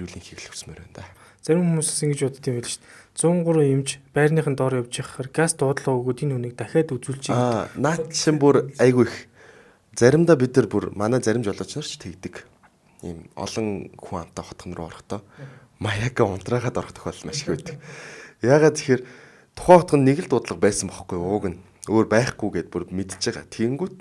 эрүүлийн хэрэглэх хүсмээр байна да. Зарим хүмүүс бас ингэж бодд юм байл шүү дээ. 103 эмч байрныхын доор явж явахаар газ дуудлага өгөөд энэ хүнийг дахиад үзүүлчих. Аа, наад чинь бүр айгүй их. Заримдаа бид нар бүр манай зарим жолооч нар ч тэгдэг. Ийм олон хүн амтай хотхон руу орохдоо маяга унтраагаад орох тохиолдол маш их байдаг. Яагаад тэгэхээр тухайн хотгонд нэг л дуудлага байсан бохгүй ууг нь өөр байхгүй гэд бүр мэдчихэж байгаа. Тэгэнгүүт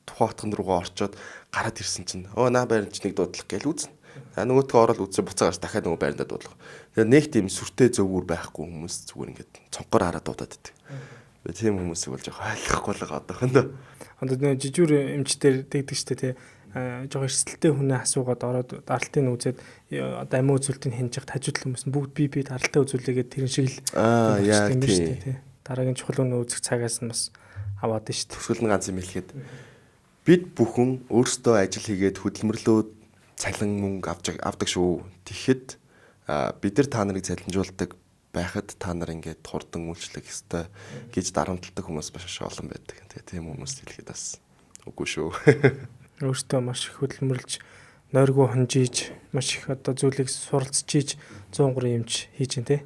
тухайн хотгон руугаа орчоод гараад ирсэн чинь өө наа байранд ч нэг дуудлага гээл үзнэ. За нөгөөтгөө ороод үзсэн буцаа гарч дахиад нөгөө байрандаа дуудлага. Тэгээ нэг тийм сүртэй зөвүүр байхгүй хүмүүс зүгээр ингээд цонхоор хараад дуудаад идэг. Би тийм хүмүүсийг бол жоох ойлгохгүй л байгаа одоохондоо. Одоо нэг жижүүр эмчтэр тэгдэг штэ тий. Жоо эрсдэлтэй хүнээ асуугаад ороод даралтыг үзээд одоо амиа үзүүлэлтийг хянаж хажууд тал хүмүүс нь бүгд би даралтаа үзүүлээгээд тэрэн шиг л аа яа тий. Дараагийн чухал үнэ үзэх цагаас нь бас аваад нь штэ. Төгсгөл нь ганц юм хэлэхэд бид бүхэн өөрсдөө ажил хийгээд хөдөлмөрлөө цалин мөнгө авдаг шүү. Тэгэхэд бид нар та нарыг цалинжуулдаг байхад та нар ингээд хурдан үйлчлэх ёстой гэж дарамталдаг хүмүүс маш олон байдаг. Тэгээ тийм хүмүүст хэлэхэд бас үгүй шүү. Өөртөө маш их хөдөлмөрлж, нойргүй хонжиж, маш их одоо зүйлийг суралцж ийж 103 эмч хийж гин тэ.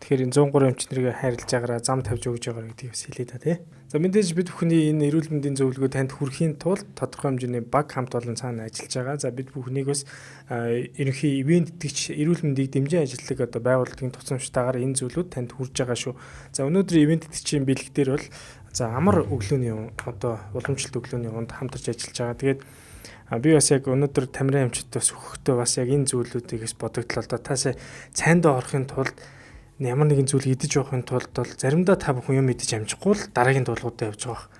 Тэгэхээр энэ 103 эмч нарыг хайрлаж байгаараа зам тавьж өгж байгаараа гэдгийг бас хэлье та тий. За мэдээж бид бүхний энэ эрүүл мэндийн зөвлөгөө танд хүрэхийн тулд тодорхой хэмжээний баг хамт олон цаана ажиллаж байгаа. За бид бүхнийг бас ерөнхий ивээн тэтгэгч эрүүл мэндийг дэмжин ажилладаг одоо байгууллагын тусламжтайгаар энэ зүйлүүд танд хүрж байгаа шүү. За өнөөдөр ивээн тэтгэгчийн бэлэг дээр бол за амар өглөөний одоо уламжлалт өглөөний унд хамтарч ажиллаж байгаа. Тэгээд Би бас яг өнөөдөр Тамирын эмчид бас өгөхдөө бас яг энэ зүйлүүдийг бас бодогдлоо л доо. Та сая цайндаа орохын тулд ямар нэгэн зүйл идэж явахын тулд бол заримдаа та бүхэн юм идэж амжихгүй л дараагийн дуулгуудаа явж байгаа.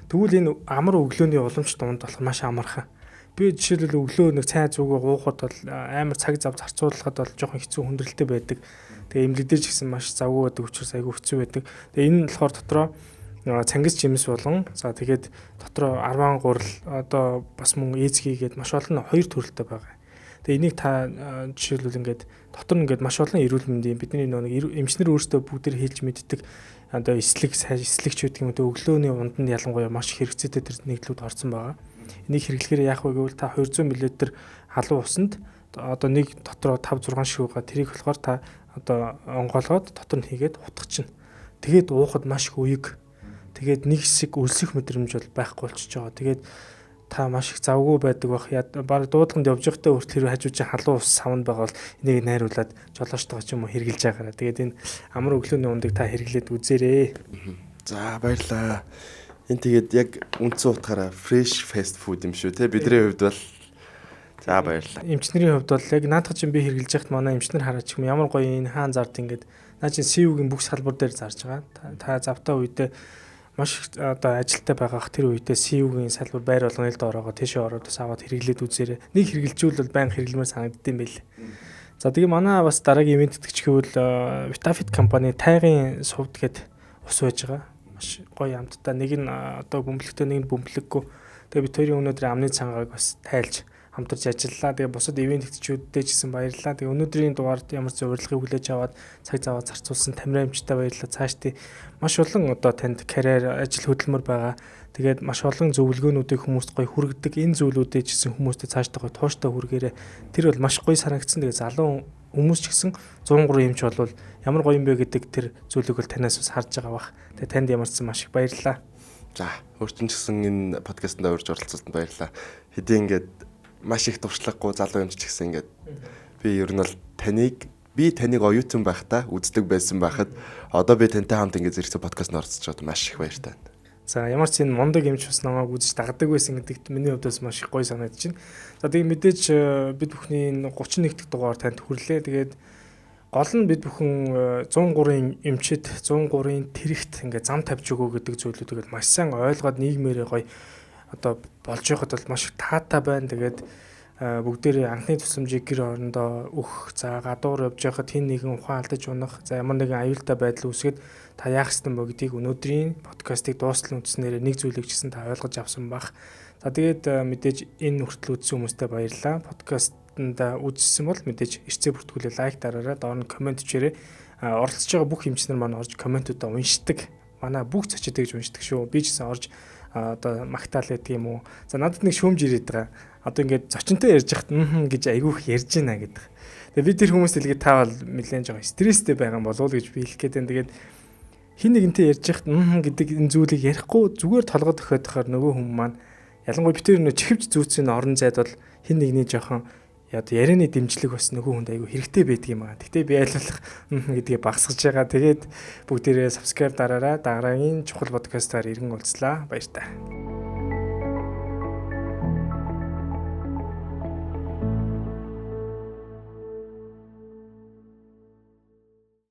Тэгвэл энэ амар өглөөний уламжлалт унд болох маш амархан. Би жишээлбэл өглөө нэг цай зүгөө уухад бол амар цаг зав зарцуулахад бол жоохон хэцүү хүндрэлтэй байдаг. Тэгээ эмнэлэг дээр ч гэсэн маш завгүй байдаг учраас айгүй хэцүү байдаг. Тэгээ энэ нь болохоор дотроо цангис жимс болон за тэгээд дотроо 10 гурал одоо бас мөн эзги гээд маш олон хоёр төрөлтэй байгаа. Тэгээ энийг та жишээлбэл ингээд дотор нь ингээд маш олон эрүүл мэндийн бидний нэг эмчнэр өөрсдөө бүгдээр хэлж мэддэг одоо эслэг эслэгч гэдэг юм уу өглөөний унд нь ялангуяа маш хэрэгцээтэй тэр нэгдлүүд орсон байгаа. Энийг хэрэглэхээр яах вэ гэвэл та 200 мл халуун усанд одоо нэг дотроо 5 6 ширхэг тэрийг болохоор та одоо онгоолгоод дотор нь хийгээд утгачихна. Тэгээд уухад маш их уяг. Тэгээд нэг хэсэг өлсөх мэдрэмж бол байхгүй болчихж байгаа. Тэгээд та маш их завгүй байдаг бах. Бараг дуудлаганд явж байхдаа хүртэл хэрвээ хажуу чинь халуун ус савнд байгаа бол энийг найруулад жолоочтойгоо ч юм уу хэрэглэж байгаараа. Тэгээд энэ амар өглөөний ундыг та хэрэглээд үзээрэй. За баярлаа. Энэ тэгээд яг үндсэн утгаараа fresh fast food юм шүү те бидний хувьд бол за баярлалаа. Эмчнэрийн хувьд бол яг наадах чинь би хэрэглэж байхад манай эмчнэр хараач юм ямар гоё энэ хаан зард ингээд наа чинь СИВ-гийн бүх салбар дээр зарж байгаа. Та завтаа үедээ маш одоо ажилттай байгаах тэр үедээ СИВ-гийн салбар байр болгоно л доороогоо тийшээ ороод бас аваад хэрэглээд үзээрэй. Нэг хэрэглэжүүл бол байнга хэрэглэмээр санагддсан байл. За тэгээ манай бас дараагийн ивент тэтгэж гэвэл Vitafit компани тайгын сувд гээд ус байж байгаа. Маш гоё амттай. Нэг нь одоо бөмбөлөгтэй, нэг нь бөмбөлөггүй. Тэгээ бид хоёрын өнөөдөр амны цангааг бас тайлж хамтарч ажиллалаа. Тэгээ бусад ивент тэтгэжүүдэд ч гэсэн баярлалаа. Тэгээ өнөөдрийн дугаард ямар ч урилгыг хүлээж аваад цаг зав зарцуулсан Тамирын эмчтэй баярлалаа. Цаашдын маш олон одоо танд карьер, ажил хөдөлмөр байгаа. Тэгээд маш олон зөвлөгөөнүүдийг хүмүүст гоё хүргэдэг. Энэ зүйлүүдээ ч гэсэн хүмүүстээ цаашдаа гоё тууштай хүргээрэй. Тэр бол маш гоё санагдсан. Тэгээ залуу хүмүүс ч гэсэн 103 эмч болвол ямар гоё юм бэ гэдэг тэр зүйлийг бол танаас бас харж байгаа бах. Тэгээ танд ямар ч сан маш их баярлалаа. За, өөртөө ч гэсэн энэ подкастэнд урьж оролцсонд баярлалаа. Хэдий ингээд маш их туршлагагүй залуу эмч ч гэсэн ингээд би ер нь бол таныг оюутан байхдаа үздэг байсан байхад одоо би тантай хамт ингээд зэрэгцээ подкастт оролцож байгаад маш их баяртай байна. За ямар ч энэ мундаг эмч бас намайг үзэж дагадаг байсан гэдэгт миний хувьд бас маш их гоё санагдаж байна. За тэгээ мэдээж бид бүхний энэ 31 дахь дугаар танд хүрлээ. Тэгээд гол нь бид бүхэн 103-ын эмчид 103-ын тэрэгт ингээд зам тавьж өгөө гэдэг зүйлүүдийг маш сайн ойлгоод нийгмээрээ гоё одоо болж байхад бол маш их таатай байна. Тэгээд бүгдээрээ анхны тусламжийг гэр орондоо өгөх, за гадуур явж байхад хэн нэгэн ухаан алдаж унах, за ямар нэгэн аюултай байдал үүсгэхэд та яах ёстой бэ гэдгийг өнөөдрийн подкастыг дуустал үзснээрээ нэг зүйлийг ч гэсэн та ойлгож авсан байх. За тэгээд мэдээж энэ хүртэл үзсэн хүмүүстээ баярлалаа. Подкастт үзсэн бол мэдээж эрцээ бүртгүүлээ лайк дараарай, доор нь комент бичээрэй. Оролцож байгаа бүх эмчнэр маань орж комментуудаа уншдаг. Манай бүх зочид гэж уншдаг шүү. Би ч гэсэн орж одоо магтаал гэдэг юм уу. За надад нэг шүүмж ирээд байгаа. Одоо ингээд зочинтой ярьж байхад гэж айгүйх ярьж байна гэдэг. Тэгээ би тэр хүмүүст хэлгээд та бол нэлээд жоохон стресстэй байгаа юм болов уу гэж би хэлэх гээд байна. Тэгээд хин нэгэнтэй ярьж байхад гэдэг энэ зүйлийг ярихгүй зүгээр толгой дохиодохоор нөгөө хүн маань ялангуяа би тэр нөө чихвч зүүцэн орон зайд бол хин нэгний жоохон одоо ярианы дэмжлэг бас нөгөө хүнд айгүй хэрэгтэй байдаг юм аа. Гэтэ би айлуулах гэдгээ багасгаж байгаа. Тэгээд бүгдээрээ subscribe дараарай. Дараагийн чухал подкастаар иргэн уулзлаа. Баяртай.